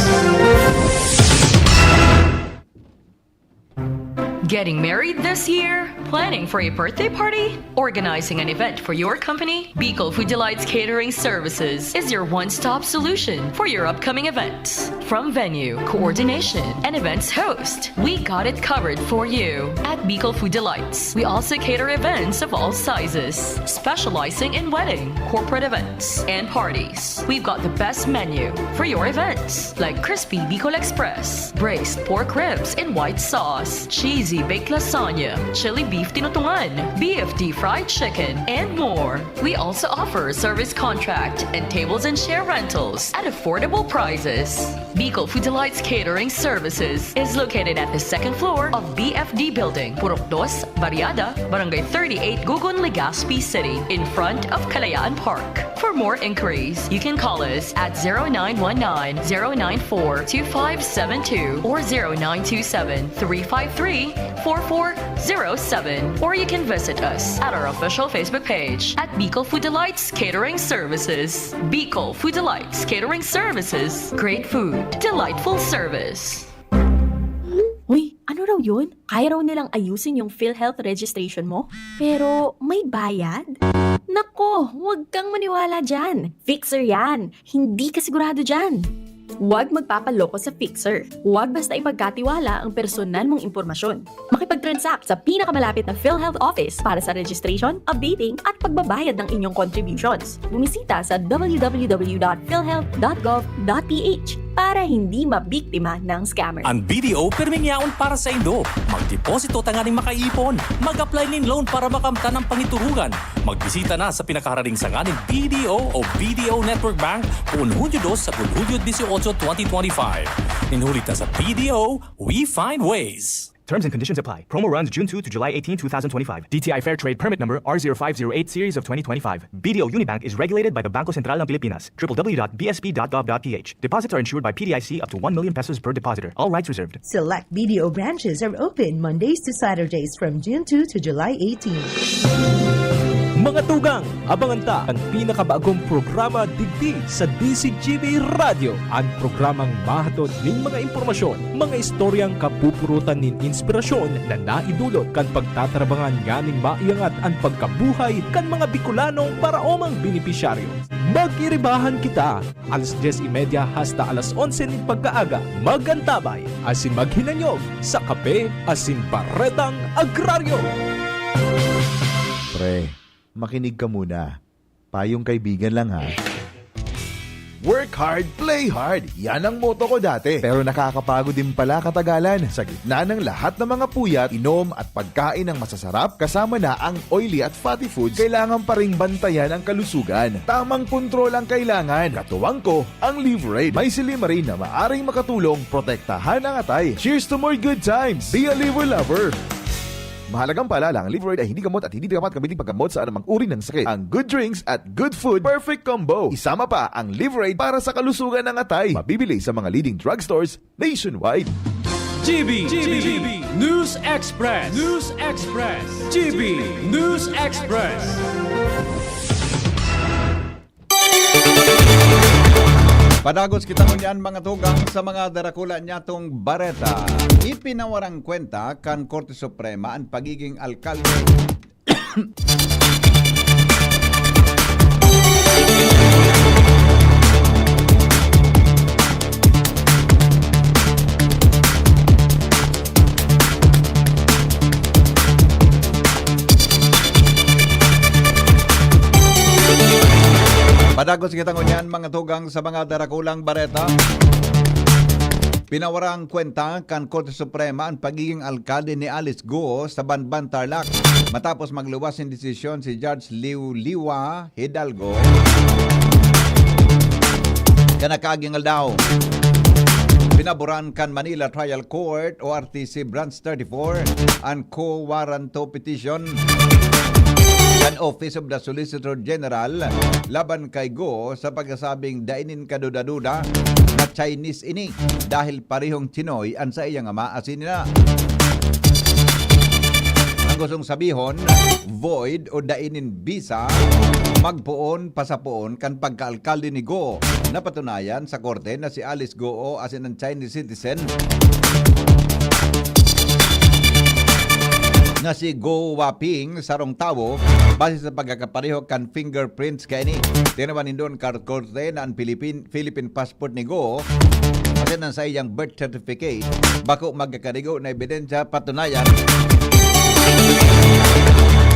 Getting married this year? Planning for a birthday party? Organizing an event for your company? Bicol Food Delights Catering Services is your one-stop solution for your upcoming events. From venue, coordination, and events host, we got it covered for you. At Bicol Food Delights, we also cater events of all sizes, specializing in wedding, corporate events, and parties. We've got the best menu for your events, like crispy Bicol Express, braised pork ribs in white sauce, cheesy baked lasagna, chili beef tinutungan, B F T fried chicken, and more. We also offer service contract and tables and chair rentals at affordable prices. Bicol Food Delights Catering Services is located at the second floor of B F D Building, Purok Dos, Barriada, Barangay thirty-eight, Gugon, Legazpi City, in front of Kalayaan Park. For more inquiries, you can call us at zero nine one nine, zero nine four, two five seven two or zero nine two seven, three five three, four four zero seven. Or you can visit us at our official Facebook page at Bicol Food Delights Catering Services. Bicol Food Delights Catering Services. Great food, delightful service. Uy, ano raw yun? Kaya raw nilang ayusin yung PhilHealth registration mo? Pero may bayad? Nako, huwag kang maniwala dyan. Fixer yan. Hindi ka sigurado dyan. Huwag magpapaloko sa fixer. Huwag basta ipagkatiwala ang personal mong impormasyon. Makipag-transact sa pinakamalapit na PhilHealth office para sa registration, updating, at pagbabayad ng inyong contributions. Bumisita sa w w w dot philhealth dot gov dot p h para hindi mabiktima ng scammer. Ang B D O pirming yaon para sa indo. Magdeposito tanganing makaipon. Mag-apply nin loan para makamtan ang pangiturugan. Magbisita na sa pinakaharaning sanga nin B D O o B D O Network Bank poon Hunyo dos sagkod Hulyo dieciocho, twenty twenty-five. Nin huli ta sa B D O, we find ways. Terms and conditions apply. Promo runs June two to July eighteen, two thousand twenty-five. D T I Fair Trade Permit Number R zero five zero eight Series of twenty twenty-five. B D O Unibank is regulated by the Bangko Sentral ng Pilipinas. triple w dot b s p dot gov dot p h. Deposits are insured by P D I C up to one million pesos per depositor. All rights reserved. Select B D O branches are open Mondays to Saturdays from June two to July eighteen. Mga tugang, abangan ta an pinakabagong programa digdi sa D Z G B Radyo, an programang mahatod nin mga impormasyon, mga istoryang kapupurutan nin inspirasyon na naidulot kan pagtatrabangan nganing maiangat an pagkabuhay kan mga Bicolanong paraomang benepisyaryo. Magiribahan kita alas dyes y media hasta alas onse nin pagkaaga. Mag-antabay asin maghinanyog sa Kape asin Baretang Agraryo. Pre, makinig ka muna. Payong kaibigan lang, ha. Work hard, play hard. Yan ang motto ko dati. Pero nakakapagod din pala katagalan. Sa gitna ng lahat ng mga puyat, inom at pagkain ng masasarap, kasama na ang oily at fatty foods, kailangan pa ring bantayan ang kalusugan. Tamang kontrol ang kailangan. Katuwang ko, ang Liverade. May silymarin na maaring makatulong protektahan ang atay. Cheers to more good times! Be a Liver Lover! Mahalagang paalala, ang Liverade ay hindi gamot at hindi dapat gamitin paggamot sa anumang uri ng sakit. Ang good drinks at good food, perfect combo. Isama pa ang Liverade para sa kalusugan ng atay. Mabibili sa mga leading drugstores nationwide. G B, G B, News Express. News Express. G B News Express. Padagos kita ngunyan, mga tugang, sa mga darakula nyatong bareta. Ipinawarang kwenta kan Korte Suprema an pagiging alkalde. Padagos kita ngunyan, mga tugang, sa mga darakulang bareta. Pinawarang kwenta kan Korte Suprema an pagiging alkalde ni Alice Guo sa Banban, Tarlac, matapos magluwas nin desisyon si Judge Liuliwa Hidalgo kan nakaaging aldaw. Pinaboran kan Manila Trial Court o R T C Branch thirty-four an quo warranto petition kan Office of the Solicitor General laban kay Guo sa pagsasabing dai nin kaduda-duda na Chinese ini dahil parehong Chinoy an saiyang ama asin ina. Ang gustong sabihon, void o dai nin bisa magpoon, pasapoon kan pagkaalkalde ni Guo. Napatunayan sa korte na si Alice Guo asin an Chinese citizen na si Guo Waping, sarong tawo, base sa pagkakapareho kan fingerprints kaini. Tinawan nindon kan korte na an Philippine, Philippine passport ni Guo, asin an saiyang birth certificate, bako magkakarigo na ebidensya patunayan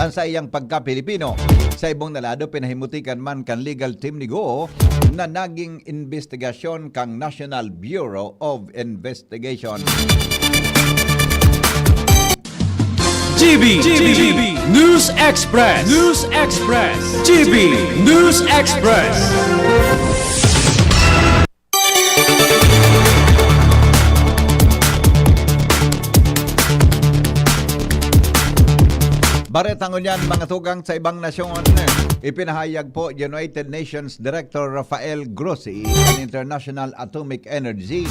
an saiyang pagka-Pilipino. Sa ibong na lado, pinahimutikan man kan legal team ni Guo na naging investigasyon kan National Bureau of Investigation. G B, G B, News Express. News Express. G B News Express. Pareha ta ngunyan, mga tugang, sa ibang nasyon, ipinahayag po United Nations Director Rafael Grossi kan International Atomic Energy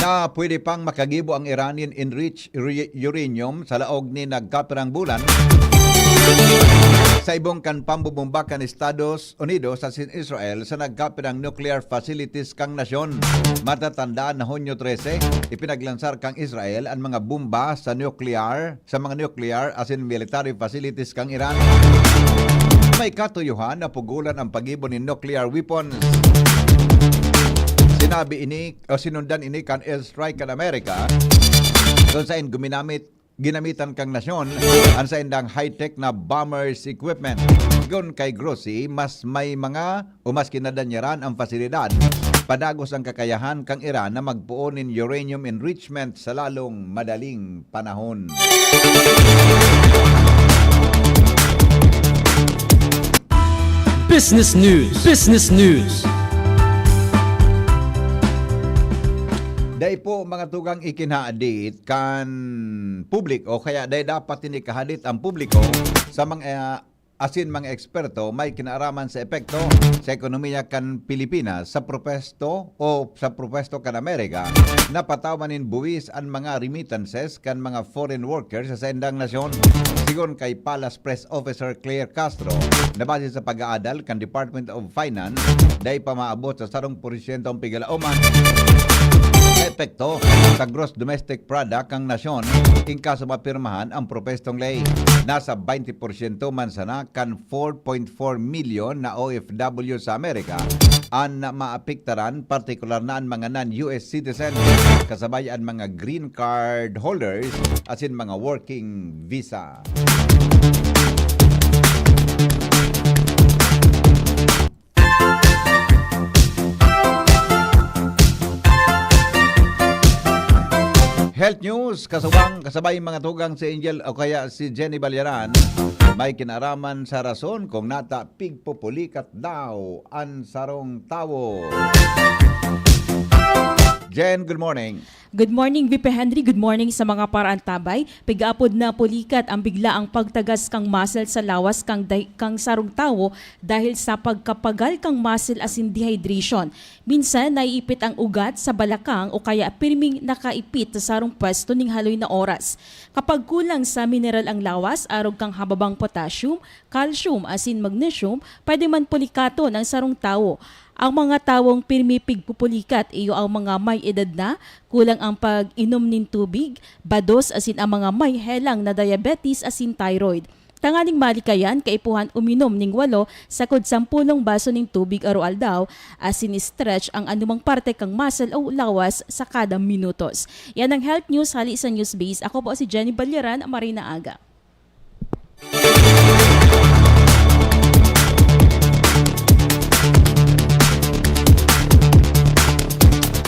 na pwede pang makagibo ang Iranian enriched uri-, uranium sa laog ni nagkapirang bulan sa ibong kan pambubumba kan Estados Unidos asin Israel sa nagkapirang nuclear facilities kan nasyon. Matatandaan na Hunyo trese, ipinaglansar kan Israel an mga bomba sa nuclear, sa mga nuclear asin military facilities kan Iran. May katuyohan na pugolan ang paggibo nin nuclear weapons. Sinabi ini, o sinundan ini kan airstrike kan Amerika, kung saan guminamit ginamitan kan nasyon an saindang high-tech na bombers equipment. Sigon kay Grossi, mas may mga o mas kinadanyaran ang pasilidad, padagos ang kakayahan kan Iran na magpoon nin uranium enrichment sa lalong madaling panahon. Business News. Business News. Dai po, mga tugang, ikinahadit kan publiko, kaya dai dapat ini kahadit ang publiko sa mga, ah, asin mga eksperto may kinaaraman sa epekto sa ekonomiya kan Pilipinas sa propesto o sa propesto kan Amerika na patawan nin buwis an mga remittances kan mga foreign workers sa saindang nasyon. Sigon kay Palace Press Officer Claire Castro, na base sa pag-aadal kan Department of Finance, dai pa maabot sa sarong porsyento ang pigalaoman sa epekto sa gross domestic product kan nasyon in kaso mapirmahan ang propestong ley. Nasa baynte porsyento man sana kan four point four milyon na O F W sa Amerika an maapektaran, partikular na an mga non-U S citizen, kasabay an mga green card holders asin mga working visa. Health News, kasubang, kasabay mga tugang si Angel o kaya si Jenny Balyaran, may kinaraman sa rason kung nata pigpupulikat daw an sarong tawo. Jen, good morning. Good morning, V P Henry. Good morning sa mga paraantabay. Pig-apod na pulikat ang biglaang pagtagas kang muscle sa lawas kang, kang sarong tawo dahil sa pagkapagal kang muscle asin dehydration. Minsan, naiipit ang ugat sa balakang o kaya pirming nakaipit sa sarong pwesto ning haloy na oras. Kapag kulang sa mineral ang lawas, arog kang hababang potassium, calcium asin magnesium, pwede man pulikaton ang sarong tawo. Ang mga tawong pirmi pigpupulikat iyo ang mga may edad na, kulang ang pag-inom nin tubig, bados asin ang mga may helang na diabetes asin thyroid. Tanganing malikayan, kaipuhan uminom ning walo sagkod sampolong baso nin tubig aroaldaw, asin stretch ang anumang parte kang muscle o lawas sa kada minutos. Yan ang health news hali sa Newsbase. Ako po si Jenny Balyaran, Marina Aga.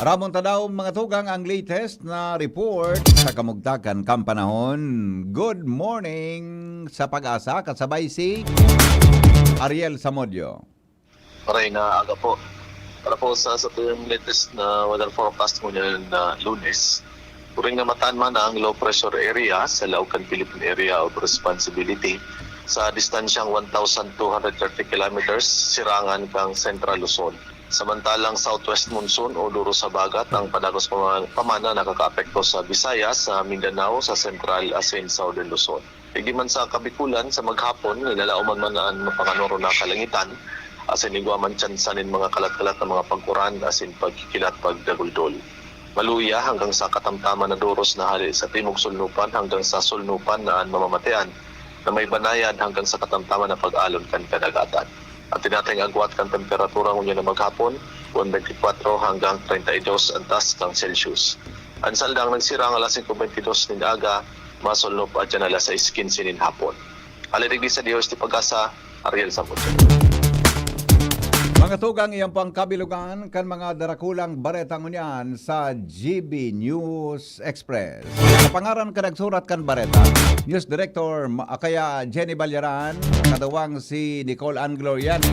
Ramon Tadaw, mga tugang, ang latest na report sa kamugtakan kan panahon. Good morning sa Pag-asa, kasabay si Ariel Samodio. Maray na aga po. Para po sa satuyang latest na weather forecast ngunyan na Lunes, uring na matan man ang low pressure area sa laog kan Philippine Area of Responsibility sa distansyang one thousand two hundred thirty kilometers sirangan kang Central Luzon. Samantalang southwest monsoon o duro sa bagat ang padagos pama- pamana nakakaapekto sa Visayas, sa Mindanao, sa Central asin Southern Luzon. Digdi man sa Kabikulan, sa maghapon, nilalaoman man na an mapanganoro na kalangitan, asin igwa man tsansa nin mga kalat-kalat na mga pag-uran asin pagkikilat pagdaguldol. Maluya hanggang sa katamtaman na doros na hale sa timog sulnupan hanggang sa sulnupan na an mamamatean na may banayad hanggang sa katamtaman na pag-alon kan kadagatan. An tinatayong agwat kan temperatura ngunyan na maghapon, one twenty-four hanggang treinta y dos antas kan Celsius. An saldang nagsirang alas singko beintidos nin aga, masulnop adyan alas sais kinse nin hapon. Hale digdi sa D O S T Pag-asa, Ariel Samudio. Mga tugang, iyan po ang kabilugan kan mga darakulang bareta ngunyan sa G B News Express. Sa pangaran kan nagsurat kan bareta, News Director ma- kaya Jenny Balyaran, kaduwang si Nicole Ann Gloriani.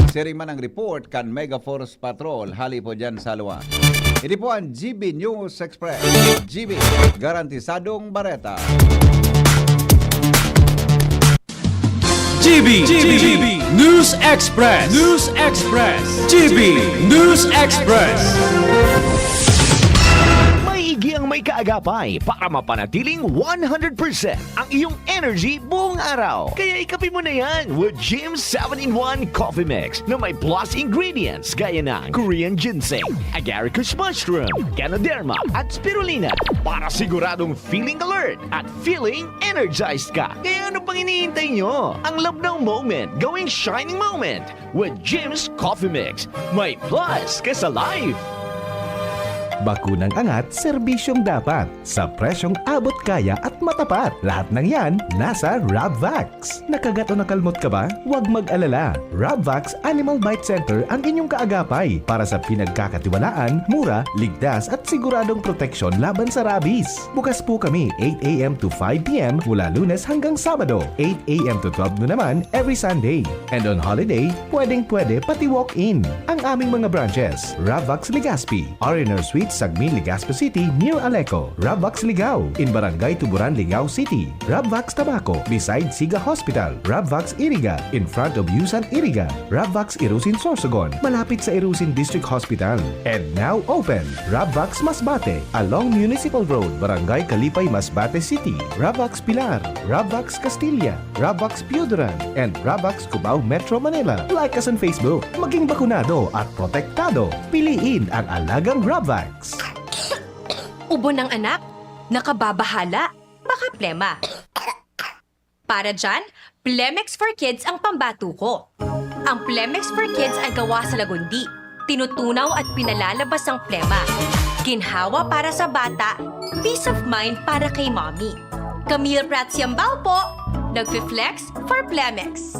Siring man ang report kan Mega Force Patrol, hali po dyan sa Alua. Ini po ang G B News Express. G B, garantisadong bareta. G B, G B News Express. News Express. G B News Express. Maigi ang may kaagapay para mapanatiling one hundred percent ang iyong energy buong araw. Kaya ikape mo na yan with Jim's seven-in-one Coffee Mix na may plus ingredients gaya ng Korean ginseng, agaricus mushroom, ganoderma, at spirulina para siguradong feeling alert at feeling energized ka. Kaya ano pang hinihintay nyo? Ang labnaw moment, gawing shining moment with Jim's Coffee Mix. May plus ka sa life! Bakunang angat, serbisyong dapat, sa presyong abot kaya at matapat. Lahat ng yan, nasa Rabvax. Nakagat o nakalmot ka ba? Huwag mag-alala. Rabvax Animal Bite Center ang inyong kaagapay para sa pinagkakatiwalaan, mura, ligtas at siguradong proteksyon laban sa rabies. Bukas po kami eight a m to five p m mula Lunes hanggang Sabado, eight a m to twelve noon naman every Sunday. And on holiday, pwedeng-pwede pati walk-in. Ang aming mga branches, Rabvax Legazpi, R and R Suite, Sagmin, Legazpi City, near Aleco, Rabvax Ligao, in Barangay Tuburan, Ligao City, Rabvax Tabaco, beside Siga Hospital, Rabvax Iriga, in front of Yusan Iriga, Rabvax Irusin Sorsogon, malapit sa Irusin District Hospital. And now open, Rabvax Masbate, along Municipal Road, Barangay Kalipay, Masbate City, Rabvax Pilar, Rabvax Castilla, Rabvax Pioduran, and Rabvax Cubao, Metro Manila. Like us on Facebook. Maging bakunado at protektado. Piliin ang alagang Rabvax. Ubo ng anak? Nakababahala? Baka plema? Para dyan, Plemex for Kids ang pambato ko. Ang Plemex for Kids ay gawa sa lagundi. Tinutunaw at pinalalabas ang plema. Ginhawa para sa bata, peace of mind para kay mommy. Camille Prats Yambao po, nagfi-flex for Plemex.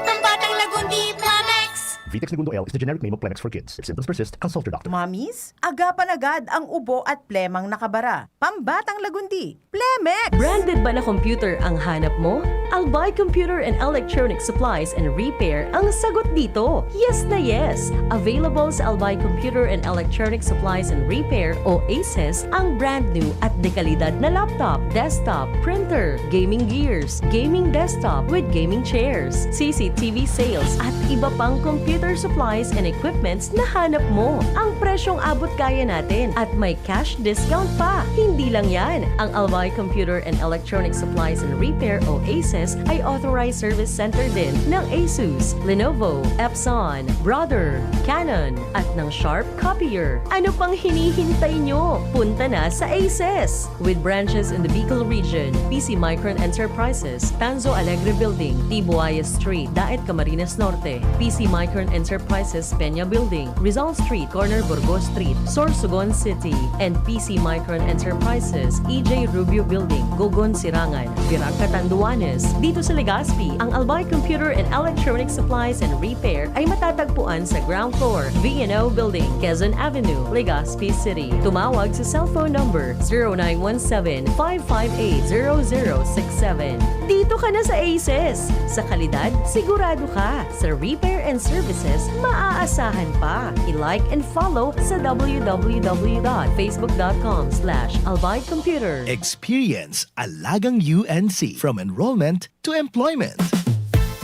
Ang batang lagundi, Plemex! Vitex Negundo L is the generic name of Plemex for kids. If symptoms persist, consult your doctor. Mommies, agapan agad ang ubo at plemang nakabara. Pambatang lagundi, Plemex! Branded ba na computer ang hanap mo? Albay Computer and Electronic Supplies and Repair ang sagot dito. Yes na yes! Available sa Albay Computer and Electronic Supplies and Repair o ACES ang brand new at dekalidad na laptop, desktop, printer, gaming gears, gaming desktop with gaming chairs, C C T V sales at iba pang computer supplies and equipments na hanap mo. Ang presyong abot kaya natin at may cash discount pa. Hindi lang yan, ang Albay Computer and Electronic Supplies and Repair o ACES ay authorized service center din ng Asus, Lenovo, Epson, Brother, Canon, at ng Sharp Copier. Ano pang hinihintay nyo? Punta na sa ACES! With branches in the Bicol region, P C Micron Enterprises, Tanzo Alegre Building, Tibuaya Street, Daet Camarines Norte, P C Micron Enterprises, Peña Building, Rizal Street, corner Burgos Street, Sorsogon City, and P C Micron Enterprises, E J Rubio Building, Gogon Sirangan, Virac Catanduanes. Dito sa Legazpi, ang Albay Computer and Electronic Supplies and Repair ay matatagpuan sa ground floor, V and O Building, Quezon Avenue, Legazpi City. Tumawag sa cellphone number zero nine one seven, five five eight, zero zero six seven. Dito ka na sa ACES! Sa kalidad, sigurado ka! Sa repair and services, maaasahan pa! I-like and follow sa w w w dot facebook dot com slash albay computer. Experience Alagang U N C, from enrollment to employment.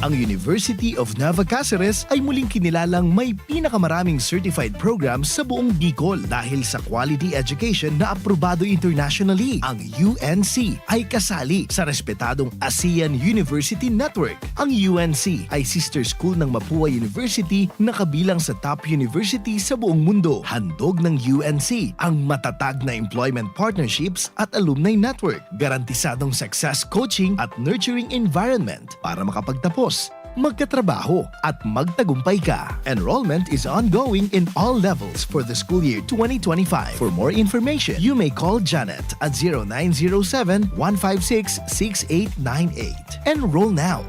Ang University of Nueva Caceres ay muling kinilalang may pinakamaraming certified programs sa buong Bicol dahil sa quality education na aprobado internationally. Ang U N C ay kasali sa respetadong ASEAN University Network. Ang U N C ay sister school ng Mapua University na kabilang sa top university sa buong mundo. Handog ng U N C ang matatag na employment partnerships at alumni network, garantisadong success coaching at nurturing environment para makapagtapos, magkatrabaho, at magtagumpay ka. Enrollment is ongoing in all levels for the school year twenty twenty-five. For more information, you may call Janet at zero nine zero seven, one five six, six eight nine eight. Enroll now!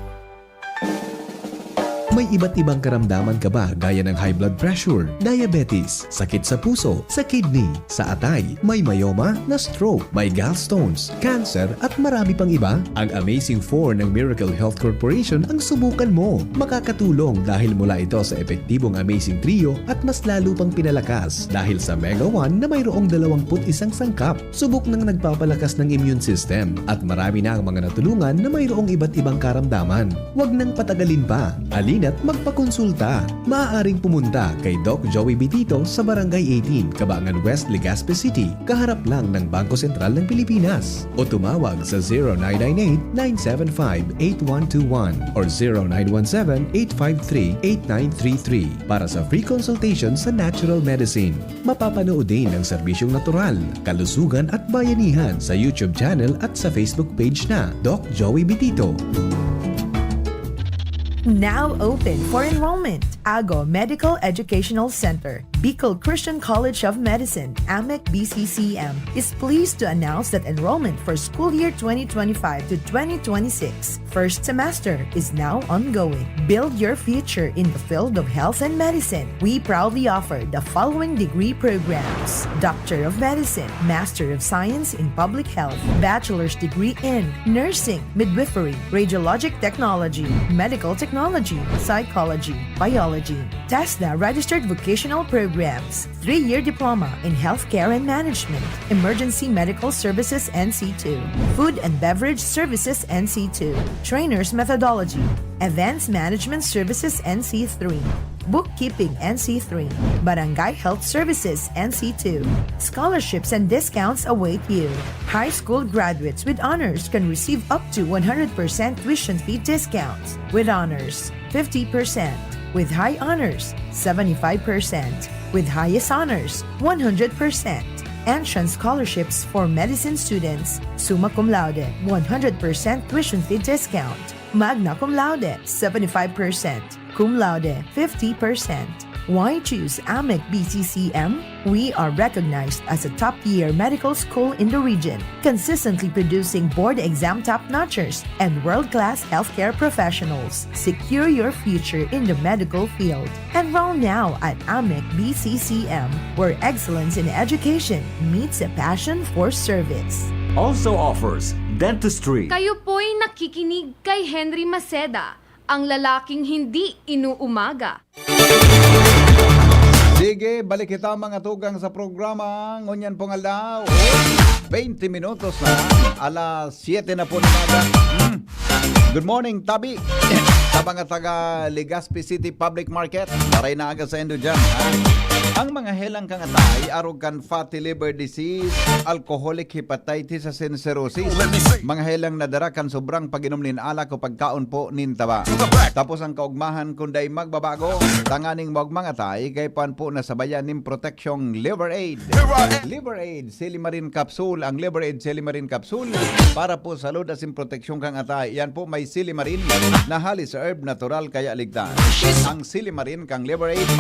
May iba't ibang karamdaman ka ba gaya ng high blood pressure, diabetes, sakit sa puso, sa kidney, sa atay, may myoma, na-stroke, may gallstones, cancer, at marami pang iba? Ang Amazing four ng Miracle Health Corporation ang subukan mo. Makakatulong dahil mula ito sa epektibong Amazing Trio at mas lalo pang pinalakas dahil sa Mega one na mayroong dalawang put isang sangkap. Subok nang nagpapalakas ng immune system at marami na ang mga natulungan na mayroong iba't ibang karamdaman. Huwag nang patagalin pa. Halina't magpakonsulta. Maaaring pumunta kay Doc Joey Bitito sa Barangay eighteen, Kabangan West, Legazpi City, kaharap lang ng Bangko Sentral ng Pilipinas. O tumawag sa zero nine nine eight, nine seven five, eight one two one or zero nine one seven, eight five three, eight nine three three para sa free consultation sa natural medicine. Mapapanood din ang serbisyong natural, kalusugan at bayanihan sa YouTube channel at sa Facebook page na Doc Joey Bitito. Now open for enrollment. Ago Medical Educational Center, Bicol Christian College of Medicine, AMEC B C C M, is pleased to announce that enrollment for school year twenty twenty-five to twenty twenty-six first semester is now ongoing. Build your future in the field of health and medicine. We proudly offer the following degree programs: Doctor of Medicine, Master of Science in Public Health, Bachelor's degree in Nursing, Midwifery, Radiologic Technology, Medical Technology, Psychology, Biology. TESDA registered vocational programs, three-year diploma in healthcare and management, emergency medical services N C two, food and beverage services N C two, trainers methodology, events management services N C three, bookkeeping N C three, barangay health services N C two. Scholarships and discounts await you. High school graduates with honors can receive up to one hundred percent tuition fee discounts. With honors, fifty percent. With high honors, seventy-five percent. With highest honors, one hundred percent. Entrance scholarships for medicine students, summa cum laude, one hundred percent tuition fee discount. Magna cum laude, seventy-five percent. Cum laude, fifty percent. Why choose AMEC B C C M? We are recognized as a top-tier medical school in the region, consistently producing board exam top-notchers and world-class healthcare professionals. Secure your future in the medical field. Enroll now at AMEC B C C M, where excellence in education meets a passion for service. Also offers dentistry. Kayo po'y nakikinig kay Henry Maceda, ang lalaking hindi inuumaga. Sige, balik kita mga tugang sa programa. Ngunyan pong aldaw, twenty minutos na. Alas siyete na po ng umaga. Hmm. Good morning, Tabi. Sa mga taga Legazpi City Public Market, taray na aga sa indo dyan, ha? Ang mga helang kang atay, arog kan fatty liver disease, alcoholic hepatitis, asin cirrhosis. Mga helang nadara kan sobrang pag-inom nin alak o pagkaon po nin taba. Tapos ang kaugmahan kun dai magbabago, tanganing maugmang atay, kaipuhan po na sabayan nin proteksyong Liver Aid. Liver Aid, Silimarin Capsule. Ang Liver Aid Silimarin Capsule para po sa load asin proteksyon kang atay. Yan po may silimarin na halis herb, natural kaya ligtas. Ang silimarin kang Liver Aid,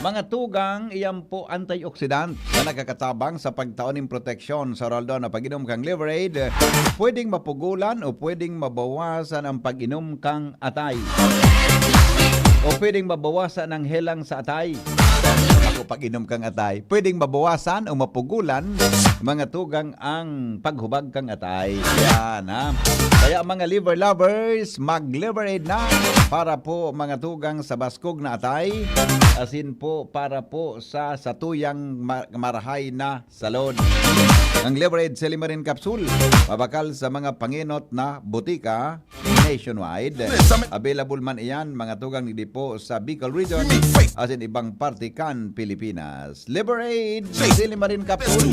mga tugang, iyan po antioxidant na nakakatabang sa pagtao nin proteksyon. Sa oral daw na pag-inom kang Liver Aid, pwedeng mapugulan o pwedeng mabawasan ang pag-inom kang atay. O pwedeng mabawasan ang helang sa atay. Ako, pag-inom kang atay. Pwedeng mabawasan o mapugulan, mga tugang, ang paghubag kang atay. Yan, ha? Kaya mga liver lovers, mag-Liver Aid na para po, mga tugang, sa baskog na atay. Asin po, para po sa satuyang ma- marahay na salon. Ang Liver Aid Silimarin Capsule, mabakal sa mga pangenot na botika nationwide. Available man iyan, mga tugang, digdi po sa Bicol Region asin ibang parte kan Pilipinas. Liver Aid, Silimarin Capsule.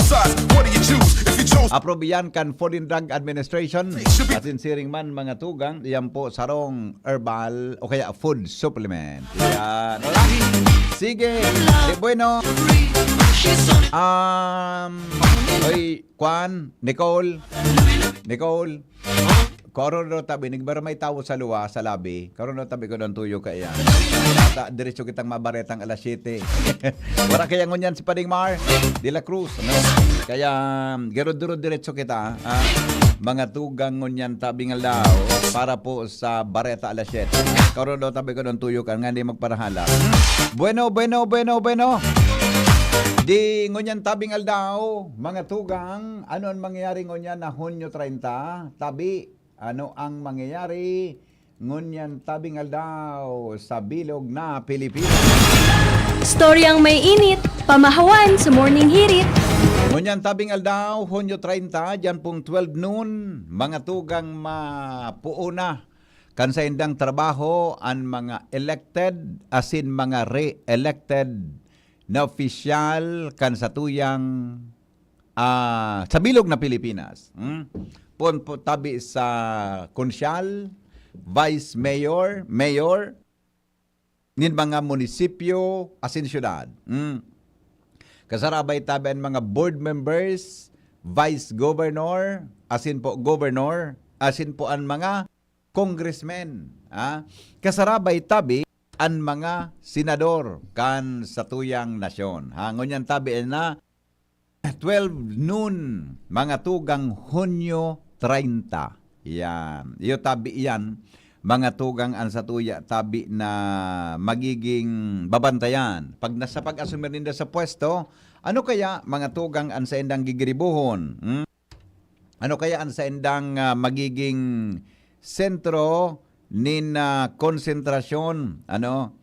Approve iyan kan Food and Drug Administration. Asin siring man, mga tugang, iyan po sarong herbal o kaya food supplement. Yan. Sige. Di bueno. Um, oy, Kwan, Nicole. Nicole. Karon daw tabi, nagbara may tawo sa luwa, sa labi. Karon daw tabi ko ng tuyo kaya. Ta, diretso kitang mabaretang alas siyete. Wala kaya ngunyan si Pading Mar de la Cruz, ano? Kaya, girod-girod diretso kita, ah, mga tugang ngunyan tabing aldaw para po sa Bareta Alas Siyete. Karon daw tabi ko ng tuyo ka nga hindi magparahala. Bueno, bueno, bueno, bueno. Di ngunyan tabing aldaw, mga tugang, ano ang mangyayari ngunyan na Hunyo treinta? Tabi, ano ang mangyayari ngunyan tabing aldaw sa bilog na Pilipinas? Storyang may init, pamahawan sa Morning Hirit. Ngunyan tabing aldaw, Hunyo treinta, dyan pong twelve noon, mga tugang mapuuna kan saindang trabaho an mga elected asin mga re-elected na opisyal kan satuyang, ah, sa bilog na Pilipinas. Hmm? Pon po tabi sa konsyal, vice mayor, mayor, nin mga munisipyo asin syudad. Hmm? Kasarabay tabi an mga board members, vice governor, asin po governor, asin po an mga congressmen. Ah? Kasarabay tabi an mga senador kan satuyang nasyon. Ha? Ngunyan tabi na twelve noon, mga tugang Hunyo treinta. Yan. Iyo tabi iyan, mga tugang an satuya tabi na magiging babantayan. Pag nasa pag-asumir ninda sa pwesto, ano kaya, mga tugang, an saindang gigiribuhon? Hmm? Ano kaya an saindang, ah, magiging sentro nin, ah, konsentrasyon, ano,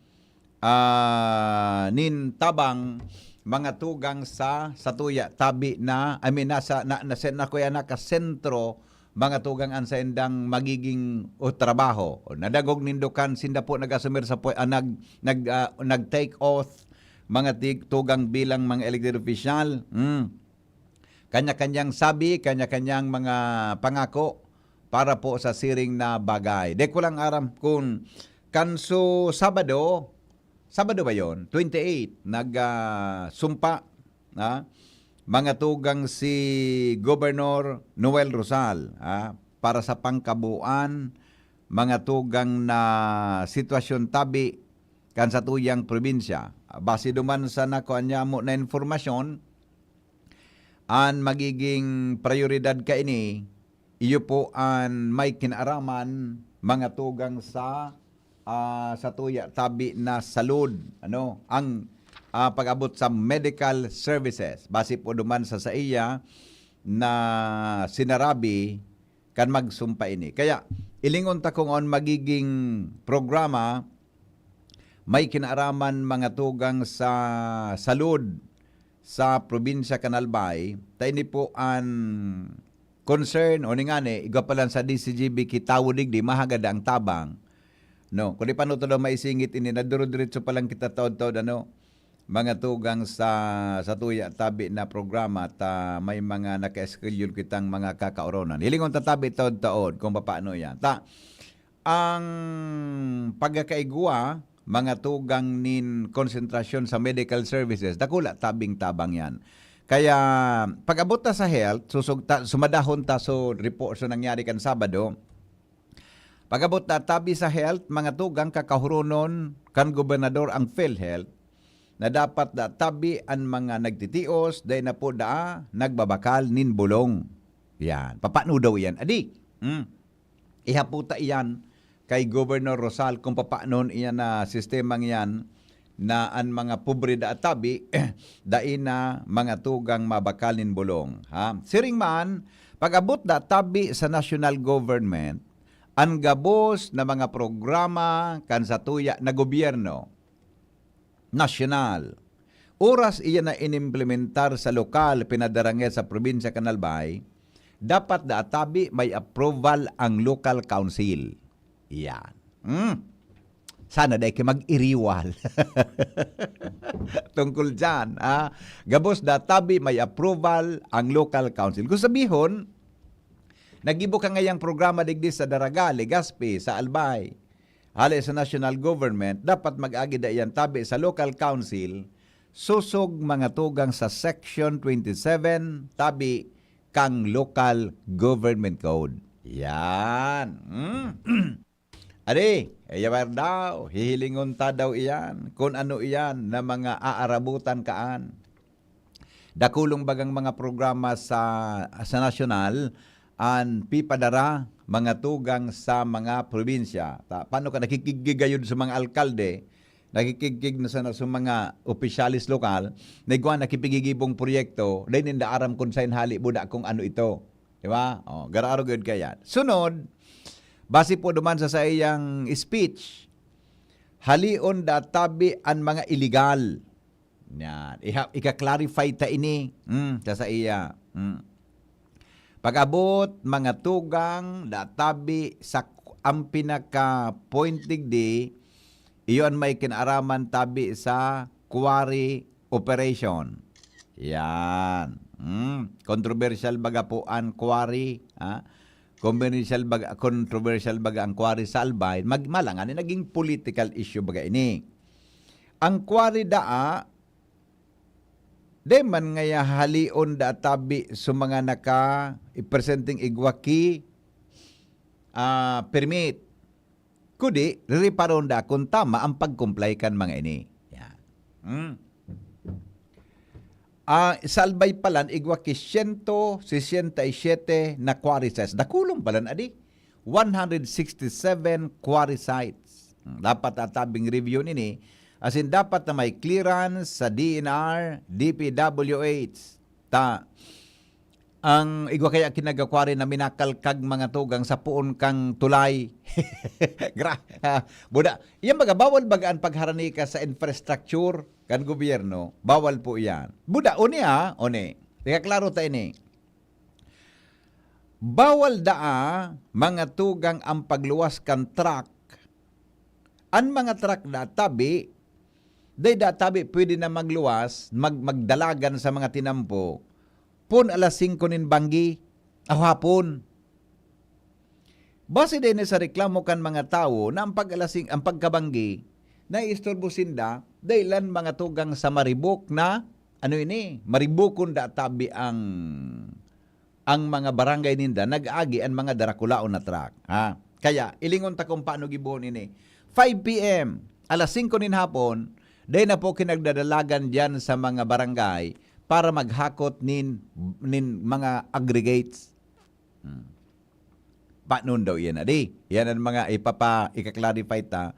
ah, nin tabang, mga tugang sa, satuya tabi na, I mean, nasa, na, na, na kuya nakasentro, mga tugang, an saindang magiging o trabaho. O, nadagog nindo kan sinda po nag-asumir sa pwe-, ah, nag-, nag-, ah, nag-take oath, mga tig-, tugang bilang mga elected official. Hmm. Kanya-kanyang sabi, kanya-kanyang mga pangako para po sa siring na bagay. Di ko lang aram kung kanso Sabado, Sabado ba yon? Twenty-eight, nag, ah, sumpa, ah, mga tugang si Gobernador Noel Rosal, ah, para sa pangkabuuan, mga tugang na sitwasyon tabi kan satuyang probinsya. Base duman sa nakuha niya mo na informasyon, an magiging prayoridad kaini, iyo po an may kinaaraman, mga tugang sa, ah, satuya tabi na salud, ano, ang, ah, pag-abot sa medical services. Base po duman sa saiya na sinarabi kan magsumpa ini. Kaya, ilingon ta kung an magiging programa, may kinaaraman mga tugang sa salud sa probinsya kan Albay, ta ini po an concern, o ni ngani, igwa pa lang sa D C G B kitawo digdi, mahagad ang tabang. No, kundi paano to daw maisingit ini, naduro-diretso pa lang kita taod-taod, ano, mga tugang sa, sa tuya tabi na programa, ta may mga naka-schedule kitang mga kakaoronan. Hilingon ta tabi taod-taod kung papaano yan. Ta, ang pagkakaigwa, mga tugang nin konsentrasyon sa medical services, dakula tabing tabang yan. Kaya, pag-abot ta sa health, susog ta, sumadahon ta so report, so nangyari kan Sabado, pag-abot ta tabi sa health, mga tugang kakahuronon kan gobernador ang PhilHealth na dapat da tabi an mga nagtitios, dai na po daa nagbabakal nin bulong. Yan. Papaano daw yan? Adi, hmm. Ihaputa iyan kay Governor Rosal kung papanon iyan na sistemang iyan na an mga pobre da tabi, dai na mga tugang mabakal nin bulong. Ha? Siring man, pag-abot da tabi sa national government, an gabos na mga programa kan satuya na gobyerno, nasyonal. Oras iyan na inimplementar sa lokal, pinadarangay sa probinsya kan Albay, dapat da tabi may approval ang local council. Yan. Hmm. Sana dai kayo mag-iriwal tungkol dyan, ah. Gabos da tabi may approval ang local council. Kung sabihon, nagibo ka ngayang programa digdi sa Daraga, Legazpi, sa Albay, hale sa national government, dapat mag-agi da iyan tabi sa local council, susog mga tugang sa Section twenty-seven, tabi kang local government code. Yan. Hmm. Adi, ayawer daw, hihilingon ta daw iyan, kung ano iyan na mga aarabutan kaan. dakulong bagang mga programa sa, sa nasyonal, an pipadara mga tugang sa mga probinsya. Ta-, paano ka nakikigigayod sa mga alkalde, nakikigig na sa, sa mga opisyalis lokal, na igwa nakipigigibong proyekto, dahil ninda aram kung saan hali, buda kung ano ito. Di ba? O, gararo gud kaya. Sunod, base po duman sa saiyang speech, halion da tabi an mga illegal. Yan. Iha-, ika-clarify ta ini, mm, sa saiya. Mm. Pag-abot, mga tugang, da tabi sa k-, ang pinaka-point digdi, iyo an may kinaraman tabi sa quarry operation. Yan. Mm. Controversial baga po ang quarry, ha? Controversial baga, controversial baga ang quarry sa Albay. Mag-, malangan, naging political issue baga ini. Ang quarry daa, di man ngaya halion da tabi sa mga naka-, ipresenteng igwa ki, ah, permit. Kudi, ririparon da kung tama ang pag-comply kan mga ini. Yan. Hmm. Ah, sa Albay palan, igwa ki siyento sesenta y siyete na quarry sites. Dakulon palan, adi. One hundred sixty-seven quarry sites. Hmm, dapat atabing review nini. As in, dapat na may clearance sa D N R, D P W H. Ta, ang igwa kaya kinagakwari na minakalkag mga tugang sa poon kang tulay. Gra-, ah, buda. Yan baga, bawal baga ang pagharani ka sa infrastructure kan gobyerno? Bawal po yan. Buda, oni ah, oni. Ikaklaro ta ini. Bawal daa, mga tugang, ang pagluwas kan truck. An mga truck da tabi, dai da tabi pwede na magluwas, mag-, magdalagan sa mga tinampo, pon alas singko nin banggi, o hapon. Base din sa reklamo kan mga tawo na ang pag-alas sing-, ang pagkabanggi, naiisturbo sinda, dai lang mga tugang sa maribok na, ano ini, maribokon da tabi ang, ang mga barangay ninda, nag-agi an mga darakulaon na truck, ha? Kaya, ilingon ta kung paano gibohon ini. Five P M, alas singko nin hapon, dai na po kinagdadalagan diyan sa mga barangay para maghakot nin, nin mga aggregates. Hmm. Panon daw iyan, adi? Yan ang mga ipapa-, ika-clarify ta.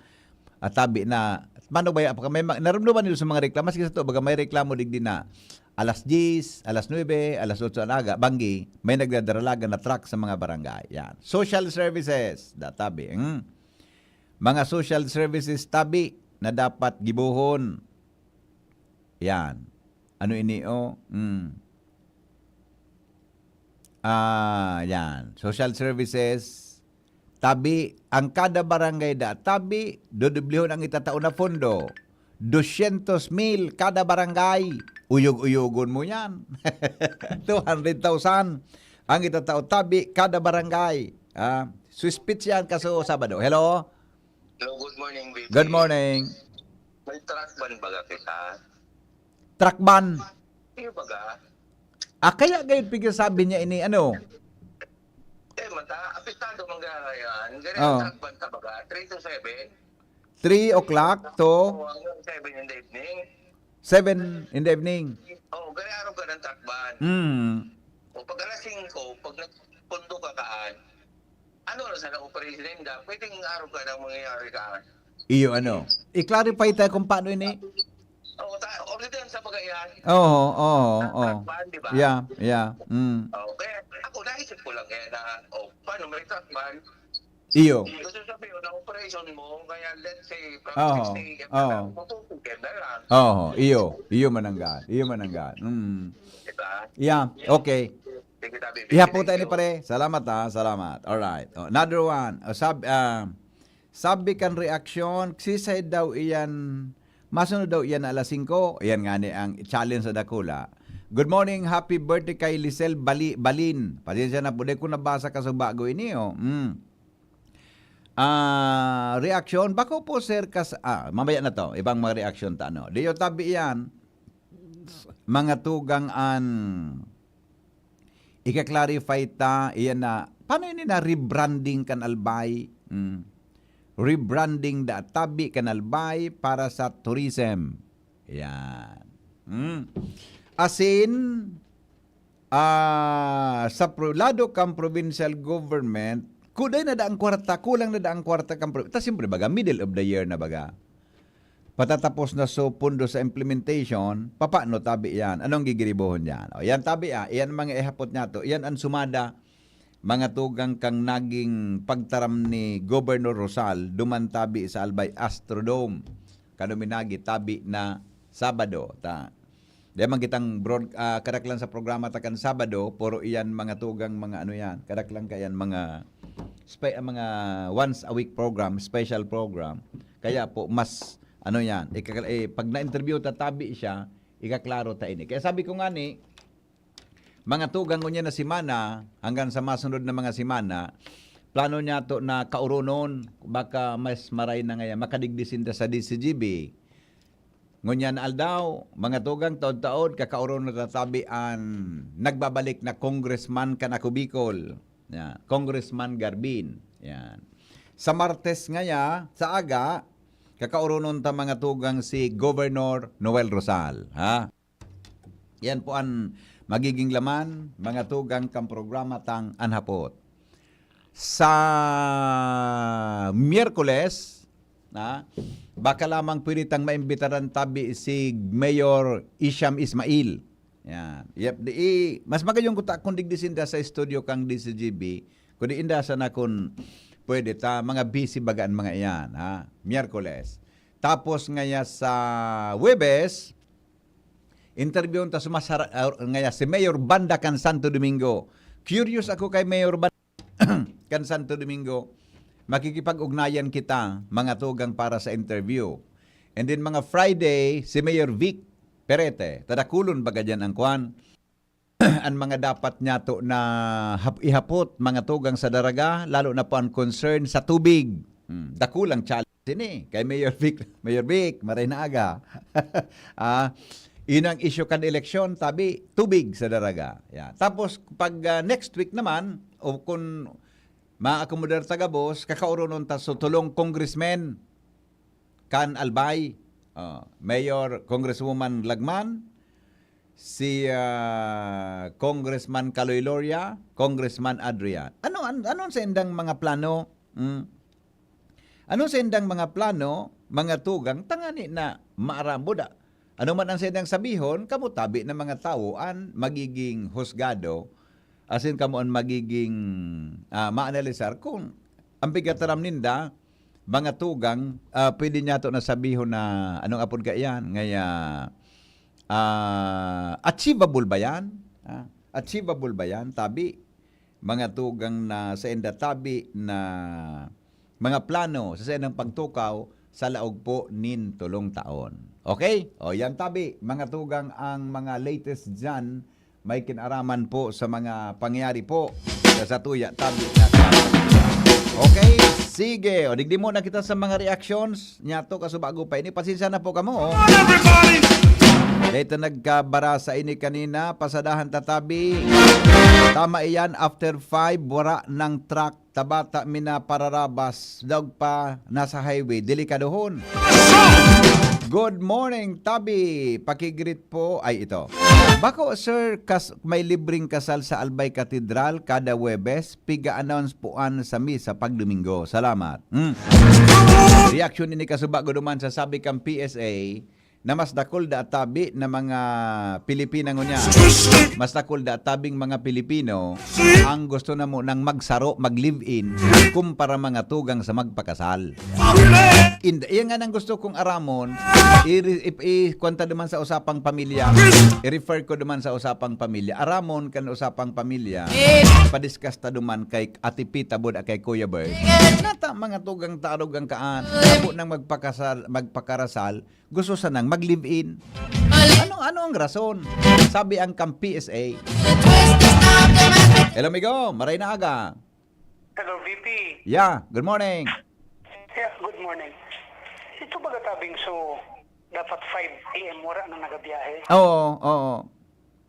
At tabi na, paano ba yan? Pagka may ma-, narumduman nyo sa mga reklamo, maski sa to, baga may reklamo digdi na alas diyes, alas nuebe, alas otso ang aga, banggi, may nagdadaralagan na truck sa mga barangay. Yan. Social services, da tabi. Hmm. Mga social services tabi na dapat gibohon. Yan. Ano ini, oh? Hmm. Ah, yan. Social services, tabi, ang kada barangay da, tabi, dodoblehon ang itatao na pondo. Dosyentos mil kada barangay. Uyog-uyogon mo yan. Two hundred thousand ang itatao tabi kada barangay. Ah, suspits yan kaso Sabado. Hello? Hello, good morning, B P. Good morning. May truck ban baga kita? Truck ban? Iyo baga? Ah, kaya gayon pigsasabi niya ini, ano? Eh, mata, apektado man gaya yan. Ganyan, oh, truck ban ta baga, three to seven. Three o'clock to? Oo, hanggang seven in the evening. Seven in the evening. Oo, gari araw ka ng truck ban. Mm. O pag alas singko, pag nagpundo ka kaan, ano na sana operation ninda? Pwedeng araw ka nang mangyayari ka. Iyo, ano? I-clarify tayo kung paano ini. Oo, ta-, already ang sa Pagayan. Oo, oo, ang oo. Truck ban, di ba? Yeah, yeah. Mm. Oo, kaya ako, naisip ko lang kaya na, oh, paano may truck ban? Iyo. Gusto sabihin, na operation mo, kaya let's say, from Oo. Six A M Oo. na lang, to two P M na lang. Oo, iyo. Iyo mananggal. Iyo mananggal. Mm. Di ba? Yeah, okay. Sige, sabi, Iha po tayo ni pare. Salamat, ha. Salamat. Alright. Oh, another one. Oh, sab-, ah, sabi kan reaksyon, sisay daw iyan, masunod daw iyan na alas singko. Iyan nga ni ang challenge sa dakula. Good morning, happy birthday kay Lisel Bali-, Balin. Pasensya na po, di ko nabasa kasi bago ini, oh. Mm. Ah, reaksyon, bako po, sir, kas-, ah, mamaya na to, ibang mga reaksyon ta, ano. Di yo tabi iyan, mga tugang an Ika-clarify ta, iyan na, paano ini na rebranding kan Albay? Mm. Rebranding da tabi kan Albay para sa tourism. Yan. Mm. Asin, ah, sa pro-, lado kan provincial government, kuday na daang kwarta, kulang na daang kwarta kan pro-, ta siyempre baga, middle of the year na baga. Patatapos na so pundo sa implementation, papaano tabi yan? Anong gigiribohon yan? O yan tabi, ah, iyan mga ihapot niya to. Iyan ang sumada, mga tugang, kang naging pagtaram ni Governor Rosal, duman tabi sa Albay Astrodome. Kano minagi tabi na Sabado, ta. Di man kitang broad-, ah, kadaklan sa programa ta kan Sabado, pero iyan mga tugang, mga ano yan, kadaklan ka yan, mga spe-, mga once a week program, special program. Kaya po, mas, ano yan, ikakal-, eh, pag na-interview ta tabi siya, ikaklaro ta ini. Kaya sabi ko nga ni, mga tugang, ngunyan na semana, hanggang sa masunod na mga semana, plano niya to na kauronon, baka mas maray na ngayon, makadigdi sinda sa D C G B. Ngunyan na aldaw, mga tugang, taod-taod, kakauronon na tatabi an nagbabalik na congressman kan Ako Bicol. Yan, Congressman Garbin. Yan. Sa Martes ngaya, sa aga, kakauronon ta, mga tugang, si Governor Noel Rosal, ha? Yan po an magiging laman, mga tugang, kan programa tang An Hapot. Sa Miyerkules, na, baka lamang pwede tang maimbitaran tabi si Mayor Isham Ismail. Yan. Yep, di, i-, mas magayong kuta kung digdi sinda sa studio kang D C G B, kundi inda sana kung pwede ta, mga busy baga an mga iyan, ha? Miyerkules. Tapos ngaya sa Huwebes, interviewon ta sumasara-, ah, ngaya si Mayor Banda kan Santo Domingo. Curious ako kay Mayor Banda kan Santo Domingo. Makikipag-ugnayan kita, mga tugang, para sa interview. And then mga Friday, si Mayor Vic Perete. Tadakulon baga diyan ang kwan. An mga dapat niya to na hap-, ihapot, mga tugang, sa Daraga, lalo na po ang concern sa tubig. Hmm, dakulang challenge ini kay Mayor Vic. Mayor Vic, maray na aga. Ah, yun ang issue kan eleksyon, tabi, tubig sa Daraga. Yan. Tapos, pag, ah, next week naman, o kung maakomodar ta gabos, kakauronon ta so tulong congressmen kan Albay. Oh, Mayor, Congresswoman Lagman, si, ah, Congressman Kaloy Loria, Congressman Adrian. Ano, an-, ano sa indang mga plano? Hmm? Ano sa indang mga plano, mga tugang, tangani na maarambod, ah? Ano man ang sa indang sabihon, kamo tabi na mga tawo an magiging husgado, asin kamo an magiging, ah, maanalisar kung ang pigkataram ninda, mga tugang, ah, pwede niya to na sabihon na, anong apod kaiyan? Ngaya, ah, achievable ba yan? Ah, achievable ba yan? Tabi, mga tugang, na sa inda tabi na mga plano sa saindang pagtukaw sa laog po nin tolong taon. Okay? O, yan tabi, mga tugang, ang mga latest dyan, may kinaraman po sa mga pangyayari po sa satuya tabi na. Okay? Sige. O, digdi muna kita sa mga reactions. Nyato, kasubago pa ini. Pasensya na po kamo, oh. Dito nagkabara sa ini kanina, pasadahan tatabi. Tama iyan, after five, wara ng truck. Tabata mi na pararabas, daog pa nasa highway, delikadohon. Good morning, Tabi. Pakigreet po, ay ito. Bako, sir, kas-, may libreng kasal sa Albay Cathedral kada Huwebes, piga-announce po an sa misa pag Domingo. Salamat. Hmm. Reaction ini kasubago duman sa sabi kang P S A, na mas dakul da tabi na mga Pilipina ngunyan. Mas dakul da tabing mga Pilipino ang gusto na mo nang magsaro, mag-live-in, kumpara mga tugang sa magpakasal. Inda, iyan nga nang gusto kong aramon, i-, i-, i-, kwanta duman sa usapang pamilya, i-refer ko duman sa usapang pamilya. Aramon kan usapang pamilya, padiskas ta duman kay Ate Pita Bud, kay Kuya Bird. Nata mga tugang tarog ang kaan. Ako nang magpakasal, magpakarasal, gusto sanang mag-live-in. Ano, ano ang rason? Sabi ang kang P S A. Hello, amigo. Maray na aga. Hello, V P. Yeah, good morning. Yeah, good morning. Ito baga tabing so, dapat five A M wala na nagabiyahe. Oo, oo.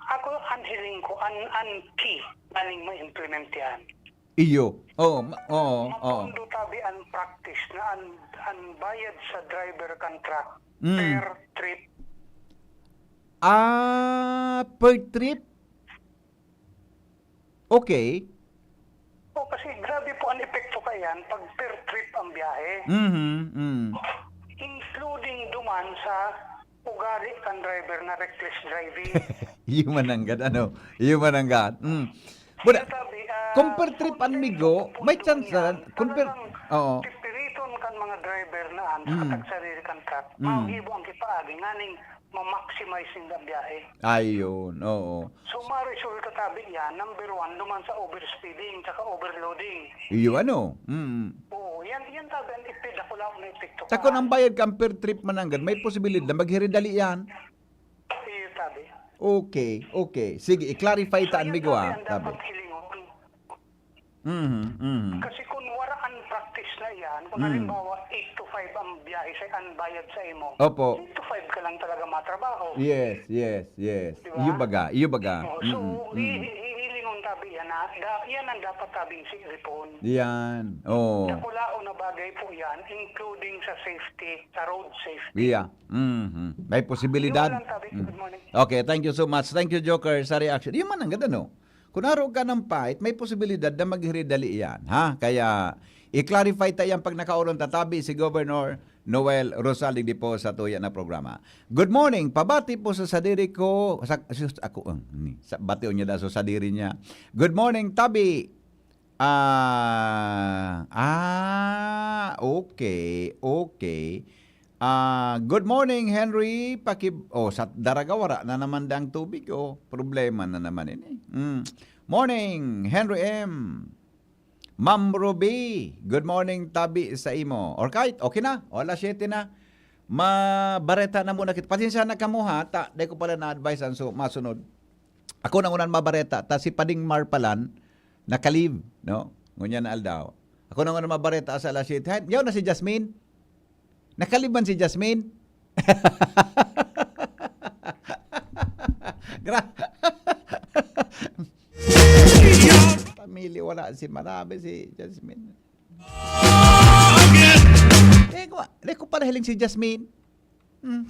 Ako, ang hiling ko, an, an key, aning ma-implement yan. Iyo. Oo, ma-, oo, oo. Mapondo tabi ang practice na ang, ang bayad sa driver kan truck Mm. per trip, Ah, per trip? Okay. O, kasi grabe po ang epekto kaiyan pag per trip ang biyahe. Mhm, mm. Including duman sa ugali kan driver na reckless driving. Iyo man nanggad, ano? Iyo man nanggad. Mm. Buda, Sabi, ah, kung per trip an migo, may chance na, kung per, oo. Pipiriton kan mga driver na an, Mm. sa sarili kan truck, Mm. mahibo ang kipaagi, nganing ma-maximize ninda biyahe. Ayun, oo. So, maresulta tabi yan, number one, duman sa overspeeding, tsaka overloading. Iyo ano? Mm. Oo, yan, yan tabi ang epekto, dakula na epekto. Sa kun ang bayad kan per trip man nanggad, may posibilidad na maghiridali yan. Iyo tabi. Okay, okay. Sige, i-clarify ta an migo, ah. Yan tabi ang Tabi. dapat hilingon. Mhm, mhm. Kasi kung wala ang practice na yan, kung Mm. halimbawa eight to five ang biyahe sa, ang bayad sa imo, Opo. eight to five ka lang talaga matrabaho. Yes, yes, yes. Diba? Iyo baga, iyo baga. Oh, so, Mm, hi- mm. hi- hihilingon tabi yan na, da, yan ang dapat tabing si Ripon. Yan. Oh. Dakulaon na bagay po yan, including sa safety, sa road safety. Yeah. Mhm. May posibilidad. Yun lang, tabi. Mm. Good morning. Okay, thank you so much. Thank you, Joker, sa reaction. Iyo man nanggad, ano? Kun arog ka ng pait, may posibilidad na maghiridali yan, ha? Kaya, i-clarify ta yan pag nakaoron ta tabi si Governor Noel Rosal digdi po sa tuya na programa. Good morning, pabati po sa sadiri ko, sa, sus, ako, ang, ni, sa, bati niya da sa sadiri niya. Good morning, tabi. Ah, ah, okay, okay. Ah, good morning, Henry. Pakib-, oh, sa Daraga, wara na naman dang tubig, oh. Problema na naman ini. Mm. Morning, Henry M. Ma'am Ruby, good morning, tabi sa imo. Or kahit, okay na, o, alas siyete na. Mabareta na muna kita. Pasensya na kamo, ha, ta, di ko pala na-advise ang su-, masunod. Ako na unan mabareta, ta si Pading Mar palan, naka-leave, no? Ngunyan na aldaw. Ako na unan mabareta sa alas siyete. Hay, yaw na si Jasmine. Naka-leave man si Jasmine. Gra-, pamili, wala si Marabe, si Jasmine. Eh, ko, di ko pala hiling si Jasmine. Hmm.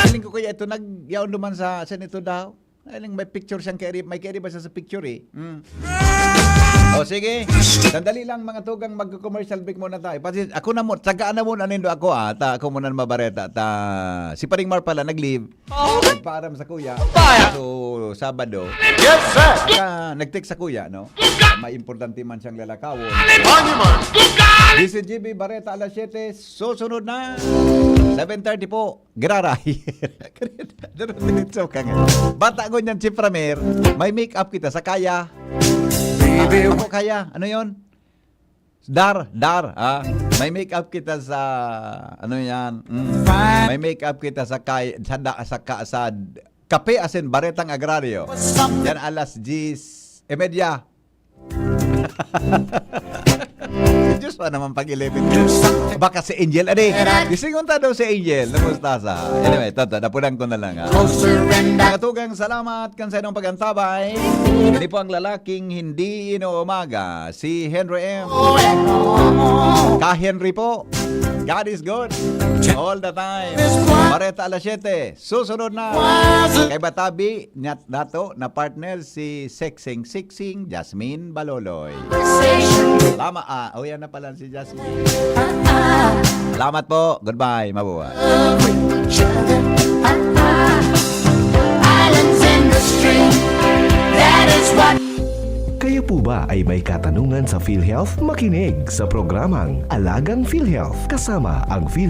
Hiling ko kaya ito, nag-, yaon duman sa, sa nito daw. Hiling may picture siyang kairi-, may kairiba siya sa picture eh. Hmm. O sige, sandali lang mga tugang, mag-commercial break muna tayo. Pati ako na mo, tagaan na muna nindo ako, ah. Ta, ako muna mabareta. Ta, si Paring Mar pala nag-leave. Nagpaaram sa kuya. So, Sabado. Yes, sir! Ka, nag-text sa kuya, no? May importante man siyang lalakawon. Honey man! D C G B Bareta alas siyete, susunod na. Seven thirty po, Giraray. Diretso ka nga. Bata ko niyan, Chief Ramer, may make-up kita sa kaya. Baby, ako kaya, ano yon? Dar, dar, ah. May make-up kita sa, ano yan? Mm. May make-up kita sa kay, sa, da, sa, ka, sa Kape asin Baretang Agraryo. Yan alas diyes y media. Diyos pa naman pag eleven. Baka si Angel, adi. Gisingon ta daw si Angel. Namusta sa? Anyway, tata, napunan ko na lang, ha. Mga tugang, salamat kan sa inyong pag-antabay. Ini po ang lalaking hindi inuumaga, si Henry M. Ka Henry po. God is good. All the time. Bareta alas siyete. Susunod na. Kay Batabi, nyat dato na partner si Sexing Sexing Jasmine Baloloy. Lama, ah, oh, yan na pala si Jasmine. Salamat po. Goodbye. Mabuhay. Islands in the stream. That is what Kayo po ba ay may katanungan sa PhilHealth? Makinig sa programang Alagang PhilHealth kasama ang PhilHealth